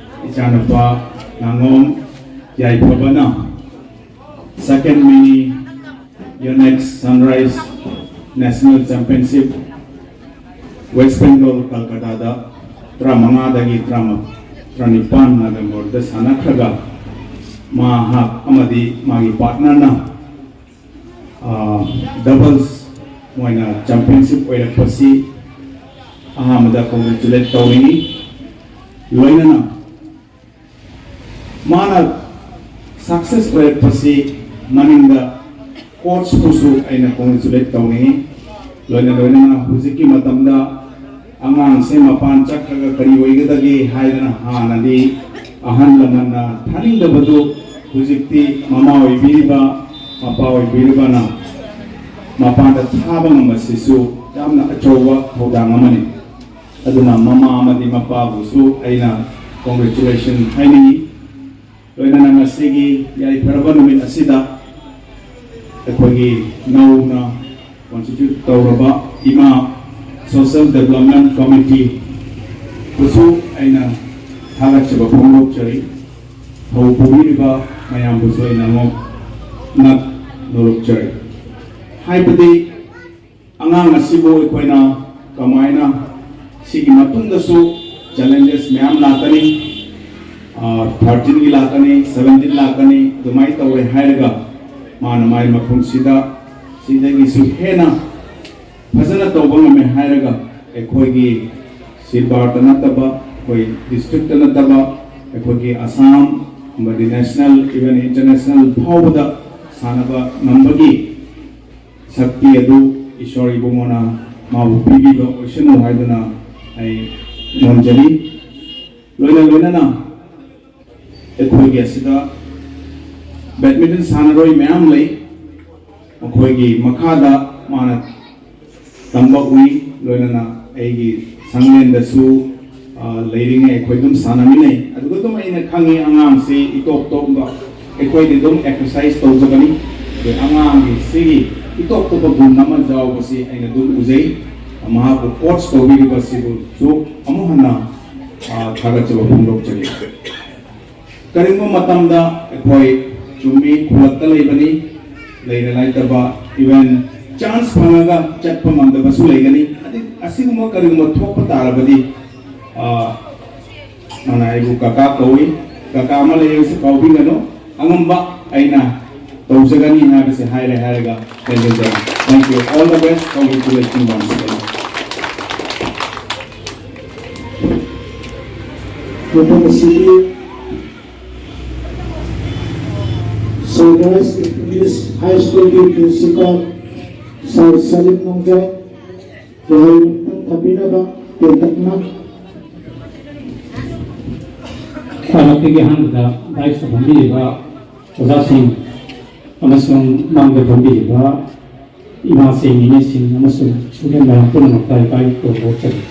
ꯏꯆꯥꯅꯨꯄꯥ ꯉꯥꯉꯣꯝ ꯌꯥꯏꯐꯕꯅ second mini Yonex Sunrise National Championship West Bengal ꯀꯜꯀꯇꯥꯗ ꯇꯔꯥꯃꯉꯥꯗꯒꯤ ꯇꯔꯥꯃꯥꯄꯜ ꯇꯔꯥꯅꯤꯄꯥꯜ ꯅꯕꯦꯝꯕꯔꯗ ꯁꯥꯟꯅꯈ꯭ꯔꯒ ꯃꯍꯥꯛ ꯑꯃꯗꯤ ꯃꯥꯒꯤ ꯄꯥꯔꯠꯅꯔꯅ ꯗꯕꯜꯁ ꯃꯣꯏꯅ ꯆꯦꯝꯄꯤꯌꯟꯁꯤꯞ ꯑꯣꯏꯔꯛꯄꯁꯤ ꯑꯍꯥꯟꯕꯗ ꯀꯣꯡꯒ꯭ꯔꯦꯆꯨꯂꯦꯠ ꯇꯧꯅꯤꯡꯏ꯫ ꯂꯣꯏꯅꯅ ꯃꯥꯅ ꯁꯛꯁꯦꯁ ꯑꯣꯏꯔꯛꯄꯁꯤ ꯃꯅꯤꯡꯗ ꯀꯣꯆꯄꯨꯁꯨ ꯑꯩꯅ ꯀꯣꯡꯒ꯭ꯔꯦꯆꯨꯂꯦꯠ ꯇꯧꯅꯤꯡꯏ꯫ ꯂꯣꯏꯅ ꯂꯣꯏꯅꯅ ꯍꯧꯖꯤꯛꯀꯤ ꯃꯇꯝꯗ ꯑꯉꯥꯡꯁꯦ ꯃꯄꯥꯟ ꯆꯠꯈ꯭ꯔꯒ ꯀꯔꯤ ꯑꯣꯏꯒꯗꯒꯦ ꯍꯥꯏꯗꯅ ꯍꯥꯟꯅꯗꯤ ꯑꯍꯜ ꯂꯃꯟꯅ ꯊꯥꯅꯤꯡꯗꯕꯗꯨ ꯍꯧꯖꯤꯛꯇꯤ ꯃꯃꯥ ꯑꯣꯏꯕꯤꯔꯤꯕ ꯃꯄꯥ ꯑꯣꯏꯕꯤꯔꯤꯕꯅ ꯃꯄꯥꯟꯗ ꯊꯥꯕ ꯉꯝꯕꯁꯤꯁꯨ ꯌꯥꯝꯅ ꯑꯆꯧꯕ ꯊꯧꯗꯥꯡ ꯑꯃꯅꯤ꯫ ꯑꯗꯨꯅ ꯃꯃꯥ ꯑꯃꯗꯤ ꯃꯄꯥꯕꯨꯁꯨ ꯑꯩꯅ ꯀꯣꯡꯒ꯭ꯔꯦꯆꯨꯂꯦꯁꯟ ꯍꯥꯏꯅꯤꯡꯏ꯫ ꯂꯣꯏꯅꯅ ꯉꯁꯤꯒꯤ ꯌꯥꯏꯐꯔꯕ ꯅꯨꯃꯤꯠ ꯑꯁꯤꯗ ꯑꯩꯈꯣꯏꯒꯤ ꯅꯧꯅ ꯀꯣꯟꯁꯇꯤꯇ꯭ꯌꯨꯠ ꯇꯧꯔꯕ ꯏꯃꯥ ꯁꯣꯁꯤꯌꯦꯜ ꯗꯦꯕꯂꯞꯃꯦꯟ ꯀꯃꯤꯇꯤꯕꯨꯁꯨ ꯑꯩꯅ ꯊꯥꯒꯠꯆꯕ ꯐꯣꯡꯗꯣꯛꯆꯔꯤ꯫ ꯊꯧ ꯄꯨꯕꯤꯔꯤꯕ ꯃꯌꯥꯝꯕꯨꯁꯨ ꯑꯩꯅ ꯅꯣꯛ ꯅꯛ ꯅꯣꯂꯨꯛꯆꯔꯤ꯫ ꯍꯥꯏꯕꯗꯤ ꯑꯉꯥꯡ ꯑꯁꯤꯕꯨ ꯑꯩꯈꯣꯏꯅ ꯀꯃꯥꯏꯅ, ꯁꯤꯒꯤ ꯃꯇꯨꯡꯗꯁꯨ ꯆꯦꯂꯦꯟꯖꯦꯁ ꯃꯌꯥꯝ ꯂꯥꯛꯀꯅꯤ, ꯊꯥꯔꯇꯤꯟꯒꯤ ꯂꯥꯛꯀꯅꯤ, ꯁꯚꯦꯟꯇꯤꯟ ꯂꯥꯛꯀꯅꯤ, ꯑꯗꯨꯃꯥꯏꯅ ꯇꯧꯔꯦ ꯍꯥꯏꯔꯒ ꯃꯥꯅ ꯃꯥꯏ ꯃꯐꯝꯁꯤꯗ ꯁꯤꯗꯒꯤꯁꯨ ꯍꯦꯟꯅ ꯐꯖꯅ ꯇꯧꯕ ꯉꯝꯃꯦ ꯍꯥꯏꯔꯒ ꯑꯩꯈꯣꯏꯒꯤ ꯁꯤꯜꯕꯥꯔꯇ ꯅꯠꯇꯕ, ꯑꯩꯈꯣꯏ ꯗꯤꯁꯇ꯭ꯔꯤꯛꯇ ꯅꯠꯇꯕ, ꯑꯩꯈꯣꯏꯒꯤ ꯑꯁꯥꯝ ꯑꯃꯗꯤ ꯅꯦꯁꯅꯦꯜ, ꯏꯚꯟ ꯏꯟꯇꯔꯅꯦꯁꯅꯦꯜ ꯐꯥꯎꯕꯗ ꯁꯥꯟꯅꯕ ꯉꯝꯕꯒꯤ ꯁꯛꯇꯤ ꯑꯗꯨ ꯏꯁꯣꯔ ꯏꯕꯨꯡꯉꯣꯅ ꯃꯥꯕꯨ ꯄꯤꯕꯤꯕ ꯑꯣꯏꯁꯅꯨ ꯍꯥꯏꯗꯨꯅ ꯑꯩ ꯅꯣꯟꯖꯔꯤ꯫ ꯂꯣꯏꯅ ꯂꯣꯏꯅꯅ ꯑꯩꯈꯣꯏꯒꯤ ꯑꯁꯤꯗ ꯕꯦꯗꯃꯤꯟꯇꯟ ꯁꯥꯟꯅꯔꯣꯏ ꯃꯌꯥꯝ ꯂꯩ, ꯃꯈꯣꯏꯒꯤ ꯃꯈꯥꯗ ꯃꯥꯅ ꯇꯝꯕ ꯎꯏ, ꯂꯣꯏꯅꯅ ꯑꯩꯒꯤ ꯁꯪꯂꯦꯟꯗꯁꯨ, ꯑ, ꯂꯩꯔꯤꯉꯩ ꯑꯩꯈꯣꯏ ꯑꯗꯨꯝ ꯁꯥꯟꯅꯃꯤꯟꯅꯩ꯫ ꯑꯗꯨꯒ ꯑꯗꯨꯝ ꯑꯩꯅ ꯈꯪꯉꯤ, ꯑꯉꯥꯡꯁꯤ ꯏꯇꯣꯞ ꯇꯣꯞꯄ, ꯑꯩꯈꯣꯏꯗꯤ ꯑꯗꯨꯝ ꯑꯦꯛꯁꯔꯁꯥꯏꯁ ꯇꯧꯖꯕꯅꯤ꯫ ꯑꯗꯩ ꯑꯉꯥꯡꯒꯤ ꯁꯤꯒꯤ ꯏꯇꯣꯞ ꯇꯣꯞꯄ ꯒꯨꯟ ꯑꯃ ꯌꯥꯎꯕꯁꯤ ꯑꯩꯅ ꯑꯗꯨꯝ ꯎꯖꯩ꯫ ꯃꯍꯥꯛꯄꯨ ꯀꯣꯆ ꯇꯧꯕꯤꯔꯤꯕꯁꯤꯕꯨꯁꯨ ꯑꯃꯨꯛ ꯍꯟꯅ, ꯑ, ꯊꯥꯒꯠꯆꯕ ꯐꯣꯡꯗꯣꯛꯆꯔꯤ꯫ ꯀꯔꯤꯒꯨꯝꯕ ꯃꯇꯝꯗ ꯑꯩꯈꯣꯏ ꯆꯨꯝꯃꯤ, ꯈꯨꯜꯂꯛꯇ ꯂꯩꯕꯅꯤ, ꯂꯩꯔ ꯂꯩꯇꯕ, ꯏꯚꯟ ꯆꯥꯟꯁ ꯐꯪꯉꯒ ꯆꯠꯄ ꯉꯝꯗꯕꯁꯨ ꯂꯩꯒꯅꯤ꯫ ꯑꯗꯤ-, ꯑꯁꯤꯒꯨꯝꯕ ꯀꯔꯤꯒꯨꯝꯕ ꯊꯣꯛꯄ ꯇꯥꯔꯕꯗꯤ, ꯑ, ꯃꯥꯅ ꯑꯩꯕꯨ ꯀꯀꯥ ꯀꯧꯏ, ꯀꯀꯥ ꯑꯃ ꯂꯩꯔꯁꯨ ꯀꯥꯎꯕꯤꯒꯅꯨ, ꯑꯉꯝꯕ ꯑꯩꯅ ꯇꯧꯖꯒꯅꯤ ꯍꯥꯏꯕꯁꯦ ꯍꯥꯏꯔꯦ ꯍꯥꯏꯔꯒ ꯂꯩꯖꯔꯦ꯫ Thank you. All the best. Congratulations once again. ꯃꯐꯝ ꯑꯁꯤꯒꯤ ꯁꯔꯚꯥꯏꯁ ꯏꯪꯂꯤꯁ ꯍꯥꯏ ꯁ꯭ꯀꯨꯜꯒꯤ ꯄ꯭ꯔꯤꯟꯁꯤꯄꯥꯜ ꯁꯥꯔ ꯁꯂꯤꯝ ꯅꯣꯡꯖꯥꯏ ꯋꯥꯍꯩ ꯑꯃꯇꯪ ꯊꯝꯕꯤꯅꯕ ꯇꯦꯟꯇꯛꯅ꯫ ꯈ꯭ꯋꯥꯏꯗꯒꯤ ꯑꯍꯥꯟꯕꯗ ꯗꯥꯏꯁꯇ ꯐꯝꯕꯤꯔꯤꯕ ꯑꯣꯖꯥꯁꯤꯡ ꯑꯃꯁꯨꯡ ꯃꯥꯡꯗ ꯐꯝꯕꯤꯔꯤꯕ ꯏꯃꯥꯁꯤꯡ, ꯏꯅꯦꯁꯤꯡ ꯑꯃꯁꯨꯡ ꯏꯁꯇꯨꯗꯦꯟ ꯃꯌꯥꯝ ꯄꯨꯝꯅꯃꯛꯇ ꯏꯀꯥꯏ ꯈꯨꯝꯅꯕ ꯆꯠꯂꯤ꯫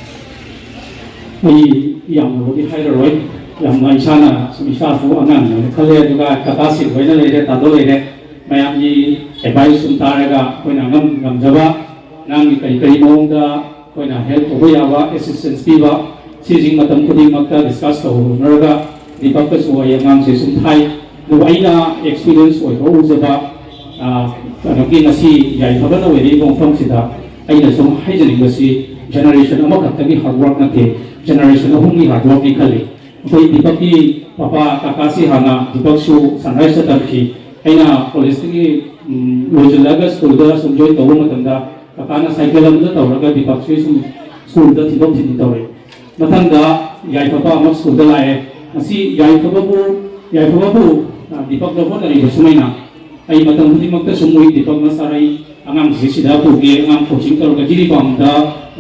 ꯑꯩ ꯌꯥꯝꯅꯕꯨꯗꯤ ꯍꯥꯏꯔꯔꯣꯏ, ꯌꯥꯝꯅ ꯏꯁꯥꯅ ꯁꯨꯝ ꯏꯁꯥꯁꯨ ꯑꯉꯥꯡꯅꯦꯅ ꯈꯜꯂꯦ, ꯑꯗꯨꯒ ꯀꯀꯥꯁꯤꯡ ꯂꯣꯏꯅ ꯂꯩꯔꯦ, ꯇꯥꯗꯣ ꯂꯩꯔꯦ, ꯃꯌꯥꯝꯒꯤ ꯑꯦꯗꯚꯥꯏꯁ ꯁꯨꯝ ꯇꯥꯔꯒ ꯑꯩꯈꯣꯏꯅ ꯑꯉꯝ ꯉꯝꯖꯕ ꯑꯉꯥꯡꯒꯤ ꯀꯔꯤ ꯀꯔꯤ ꯃꯑꯣꯡꯗ ꯑꯩꯈꯣꯏꯅ ꯍꯦꯜꯞ ꯇꯧꯕ ꯌꯥꯕ, ꯑꯦꯁꯤꯁꯇꯦꯟꯁ ꯄꯤꯕ, ꯁꯤꯁꯤꯡ ꯃꯇꯝ ꯈꯨꯗꯤꯡꯃꯛꯇ ꯗꯤꯁꯀꯁ ꯇꯧꯅꯔꯒ ꯗꯤꯕꯛꯇꯁꯨ ꯑꯩ ꯑꯉꯥꯡꯁꯦ ꯁꯨꯝ ꯊꯥꯏ꯫ ꯑꯗꯨꯕꯨ ꯑꯩꯅ ꯑꯦꯛꯁꯄꯤꯔꯤꯌꯦꯟꯁ ꯑꯣꯏꯕ ꯎꯖꯕ ꯑ, ꯀꯩꯅꯣꯒꯤ ꯉꯁꯤ ꯌꯥꯏꯐꯕꯅ ꯑꯣꯏꯔꯛꯏꯕ ꯃꯐꯝꯁꯤꯗ ꯑꯩꯅ ꯁꯨꯝ ꯍꯥꯏꯖꯅꯤꯡꯕꯁꯤ, ꯖꯦꯅꯦꯔꯦꯁꯟ ꯑꯃꯈꯛꯇꯒꯤ ꯍꯥꯔꯗ ꯋꯥꯔꯛ ꯅꯠꯇꯦ, ꯖꯦꯅꯦꯔꯦꯁꯟ ꯑꯍꯨꯝꯒꯤ ꯍꯥꯔꯗ ꯋꯥꯔꯛꯅꯤ ꯈꯜꯂꯤ꯫ ꯑꯩꯈꯣꯏ ꯗꯤꯄꯛꯀꯤ ꯄꯄꯥ, ꯀꯀꯥꯁꯤ ꯍꯥꯟꯅ ꯗꯤꯄꯛꯁꯨ ꯁꯟꯔꯥꯏꯁꯇ ꯇꯝꯈꯤ꯫ ꯑꯩꯅ ꯀꯣꯂꯦꯖꯇꯒꯤ, ꯎꯝ, ꯂꯣꯏꯁꯤꯜꯂꯛꯑꯒ ꯁ꯭ꯀꯨꯜꯗ ꯁꯨꯝ ꯖꯣꯏꯟ ꯇꯧꯕ ꯃꯇꯝꯗ ꯀꯀꯥꯅ ꯁꯥꯏꯀꯜ ꯑꯃꯗ ꯇꯧꯔꯒ ꯗꯤꯄꯛꯁꯤ ꯁꯨꯝ ꯁ꯭ꯀꯨꯜꯗ ꯊꯤꯟꯗꯣꯛ ꯊꯤꯟꯖꯤꯟ ꯇꯧꯔꯛꯏ꯫ ꯃꯊꯪꯗ ꯌꯥꯏꯐꯕ ꯑꯃ ꯁ꯭ꯀꯨꯜꯗ ꯂꯥꯛꯑꯦ꯫ ꯉꯁꯤ ꯌꯥꯏꯐꯕꯕꯨ, ꯌꯥꯏꯐꯕꯕꯨ, ꯑ, ꯗꯤꯄꯛꯅ ꯍꯣꯠꯅꯔꯤꯕ ꯁꯨꯃꯥꯏꯅ ꯑꯩ ꯃꯇꯝ ꯈꯨꯗꯤꯡꯃꯛꯇ ꯁꯨꯝ ꯎꯏ, ꯗꯤꯄꯛꯅ ꯁꯥꯔ, ꯑꯩ ꯑꯉꯥꯡꯁꯤ ꯁꯤꯗ ꯄꯨꯒꯦ, ꯑꯉꯥꯡ ꯀꯣꯆꯤꯡ ꯇꯧꯔꯒ ꯖꯤꯔꯤꯕꯥꯝꯗ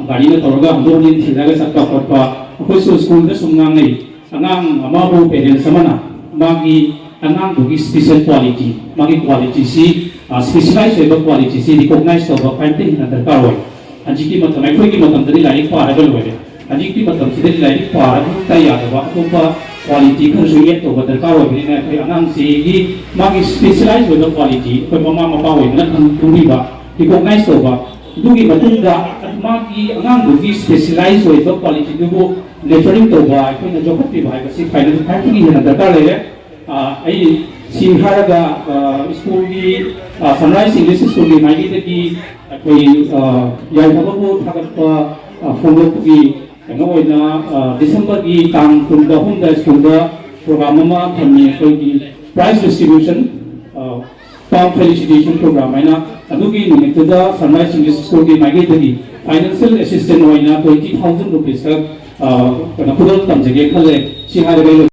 ꯒꯥꯔꯤꯅ ꯇꯧꯔꯒ ꯍꯟꯗꯣꯛ ꯍꯟꯖꯤꯟ ꯊꯤꯜꯂꯒ ꯆꯠꯄ ꯈꯣꯠꯄ꯫ ꯑꯩꯈꯣꯏꯁꯨ ꯁ꯭ꯀꯨꯜꯗ ꯁꯨꯝ ꯉꯥꯡꯅꯩ, ꯑꯉꯥꯡ ꯑꯃꯕꯨ ꯄꯦꯔꯦꯟꯁ ꯑꯃꯅ ꯃꯥꯒꯤ ꯑꯉꯥꯡꯗꯨꯒꯤ ꯁ꯭ꯄꯤꯁꯦꯜ ꯀ꯭ꯋꯥꯂꯤꯇꯤ, ꯃꯥꯒꯤ ꯀ꯭ꯋꯥꯂꯤꯇꯤꯁꯤ, ꯑ, ꯁ꯭ꯄꯤꯁꯦꯂꯥꯏꯖ ꯑꯣꯏꯕ ꯀ꯭ꯋꯥꯂꯤꯇꯤꯁꯤ ꯔꯤꯀꯣꯛꯅꯥꯏꯖ ꯇꯧꯕ ꯈ꯭ꯋꯥꯏꯗꯒꯤ ꯍꯦꯟꯅ ꯗꯔꯀꯥꯔ ꯑꯣꯏ꯫ ꯍꯧꯖꯤꯛꯀꯤ ꯃꯇꯝ, ꯑꯩꯈꯣꯏꯒꯤ ꯃꯇꯝꯗꯗꯤ ꯂꯥꯏꯔꯤꯛ ꯄꯥꯔꯒ ꯂꯣꯏꯔꯦ꯫ ꯍꯧꯖꯤꯛꯀꯤ ꯃꯇꯝꯁꯤꯗꯗꯤ ꯂꯥꯏꯔꯤꯛ ꯄꯥꯔꯒ ꯌꯥꯗꯕ, ꯑꯇꯣꯞꯄ ꯀ꯭ꯋꯥꯂꯤꯇꯤ ꯈꯔꯁꯨ ꯑꯦꯗ ꯇꯧꯕ ꯗꯔꯀꯥꯔ ꯑꯣꯏꯕꯅꯤꯅ, ꯑꯩꯈꯣꯏ ꯑꯉꯥꯡꯁꯤꯒꯤ ꯃꯥꯒꯤ ꯁ꯭ꯄꯤꯁꯦꯂꯥꯏꯖ ꯑꯣꯏꯕ ꯀ꯭ꯋꯥꯂꯤꯇꯤ ꯑꯩꯈꯣꯏ ꯃꯃꯥ ꯃꯄꯥ ꯑꯣꯏꯕꯅ ꯈꯪ-, ꯈꯪꯕꯤꯕ, ꯔꯤꯀꯣꯛꯅꯥꯏꯖ ꯇꯧꯕ, ꯑꯗꯨꯒꯤ ꯃꯇꯨꯡꯗ ꯃꯥꯒꯤ ꯑꯉꯥꯡꯗꯨꯒꯤ ꯁ꯭ꯄꯤꯁꯦꯂꯥꯏꯖ ꯑꯣꯏꯕ ꯀ꯭ꯋꯥꯂꯤꯇꯤꯗꯨꯕꯨ ꯅꯔꯆꯔꯤꯡ ꯇꯧꯕ, ꯑꯩꯈꯣꯏꯅ ꯌꯣꯛꯈꯠꯄꯤꯕ ꯍꯥꯏꯕꯁꯤ ꯈ꯭ꯋꯥꯏꯗꯒꯤ, ꯈ꯭ꯋꯥꯏꯗꯒꯤ ꯍꯦꯟꯅ ꯗꯔꯀꯥꯔ ꯂꯩꯔꯦ꯫ ꯑ, ꯑꯩ ꯁꯤ ꯍꯥꯏꯔꯒ, ꯑ, ꯁ꯭ꯀꯨꯜꯒꯤ, ꯑ, ꯁꯟꯔꯥꯏꯖ ꯏꯪꯂꯤꯁ ꯁ꯭ꯀꯨꯜꯒꯤ ꯃꯥꯏꯀꯩꯗꯒꯤ ꯑꯩꯈꯣꯏ, ꯑ, ꯌꯥꯏꯐꯕꯕꯨ ꯊꯥꯒꯠꯄ, ꯑ, ꯐꯣꯡꯗꯣꯛꯄꯒꯤ ꯀꯩꯅꯣ ꯑꯣꯏꯅ, ꯑ, ꯗꯤꯁꯦꯝꯕꯔꯒꯤ ꯇꯥꯡ ꯀꯨꯟꯒ ꯑꯍꯨꯝꯗ ꯁ꯭ꯀꯨꯜꯗ ꯄ꯭ꯔꯣꯒ꯭ꯔꯥꯝ ꯑꯃ ꯊꯝꯃꯤ, ꯑꯩꯈꯣꯏꯒꯤ ꯄ꯭ꯔꯥꯏꯖ ꯗꯤꯁꯇ꯭ꯔꯤꯕ꯭ꯌꯨꯁꯟ, ꯑ, ꯀ꯭ꯔꯥꯎꯟ ꯐꯦꯂꯤꯁꯤꯇꯦꯁꯟ ꯄ꯭ꯔꯣꯒ꯭ꯔꯥꯝ ꯍꯥꯏꯅ꯫ ꯑꯗꯨꯒꯤ ꯅꯨꯃꯤꯠꯇꯨꯗ ꯁꯟꯔꯥꯏꯖ ꯏꯪꯂꯤꯁ ꯁ꯭ꯀꯨꯜꯒꯤ ꯃꯥꯏꯀꯩꯗꯒꯤ ꯐꯥꯏꯅꯥꯟꯁꯤꯌꯦꯜ ꯑꯦꯁꯤꯁꯇꯦꯟ ꯑꯣꯏꯅ ꯇ꯭ꯋꯦꯟꯇꯤ ꯊꯥꯎꯖꯟ ꯔꯨꯄꯤꯁ ꯈꯛ, ꯑ, ꯀꯩꯅꯣ, ꯈꯨꯗꯣꯜ ꯇꯝꯖꯒꯦ ꯈꯜꯂꯦ꯫ ꯁꯤ ꯍꯥꯏꯔꯒ ꯑꯩ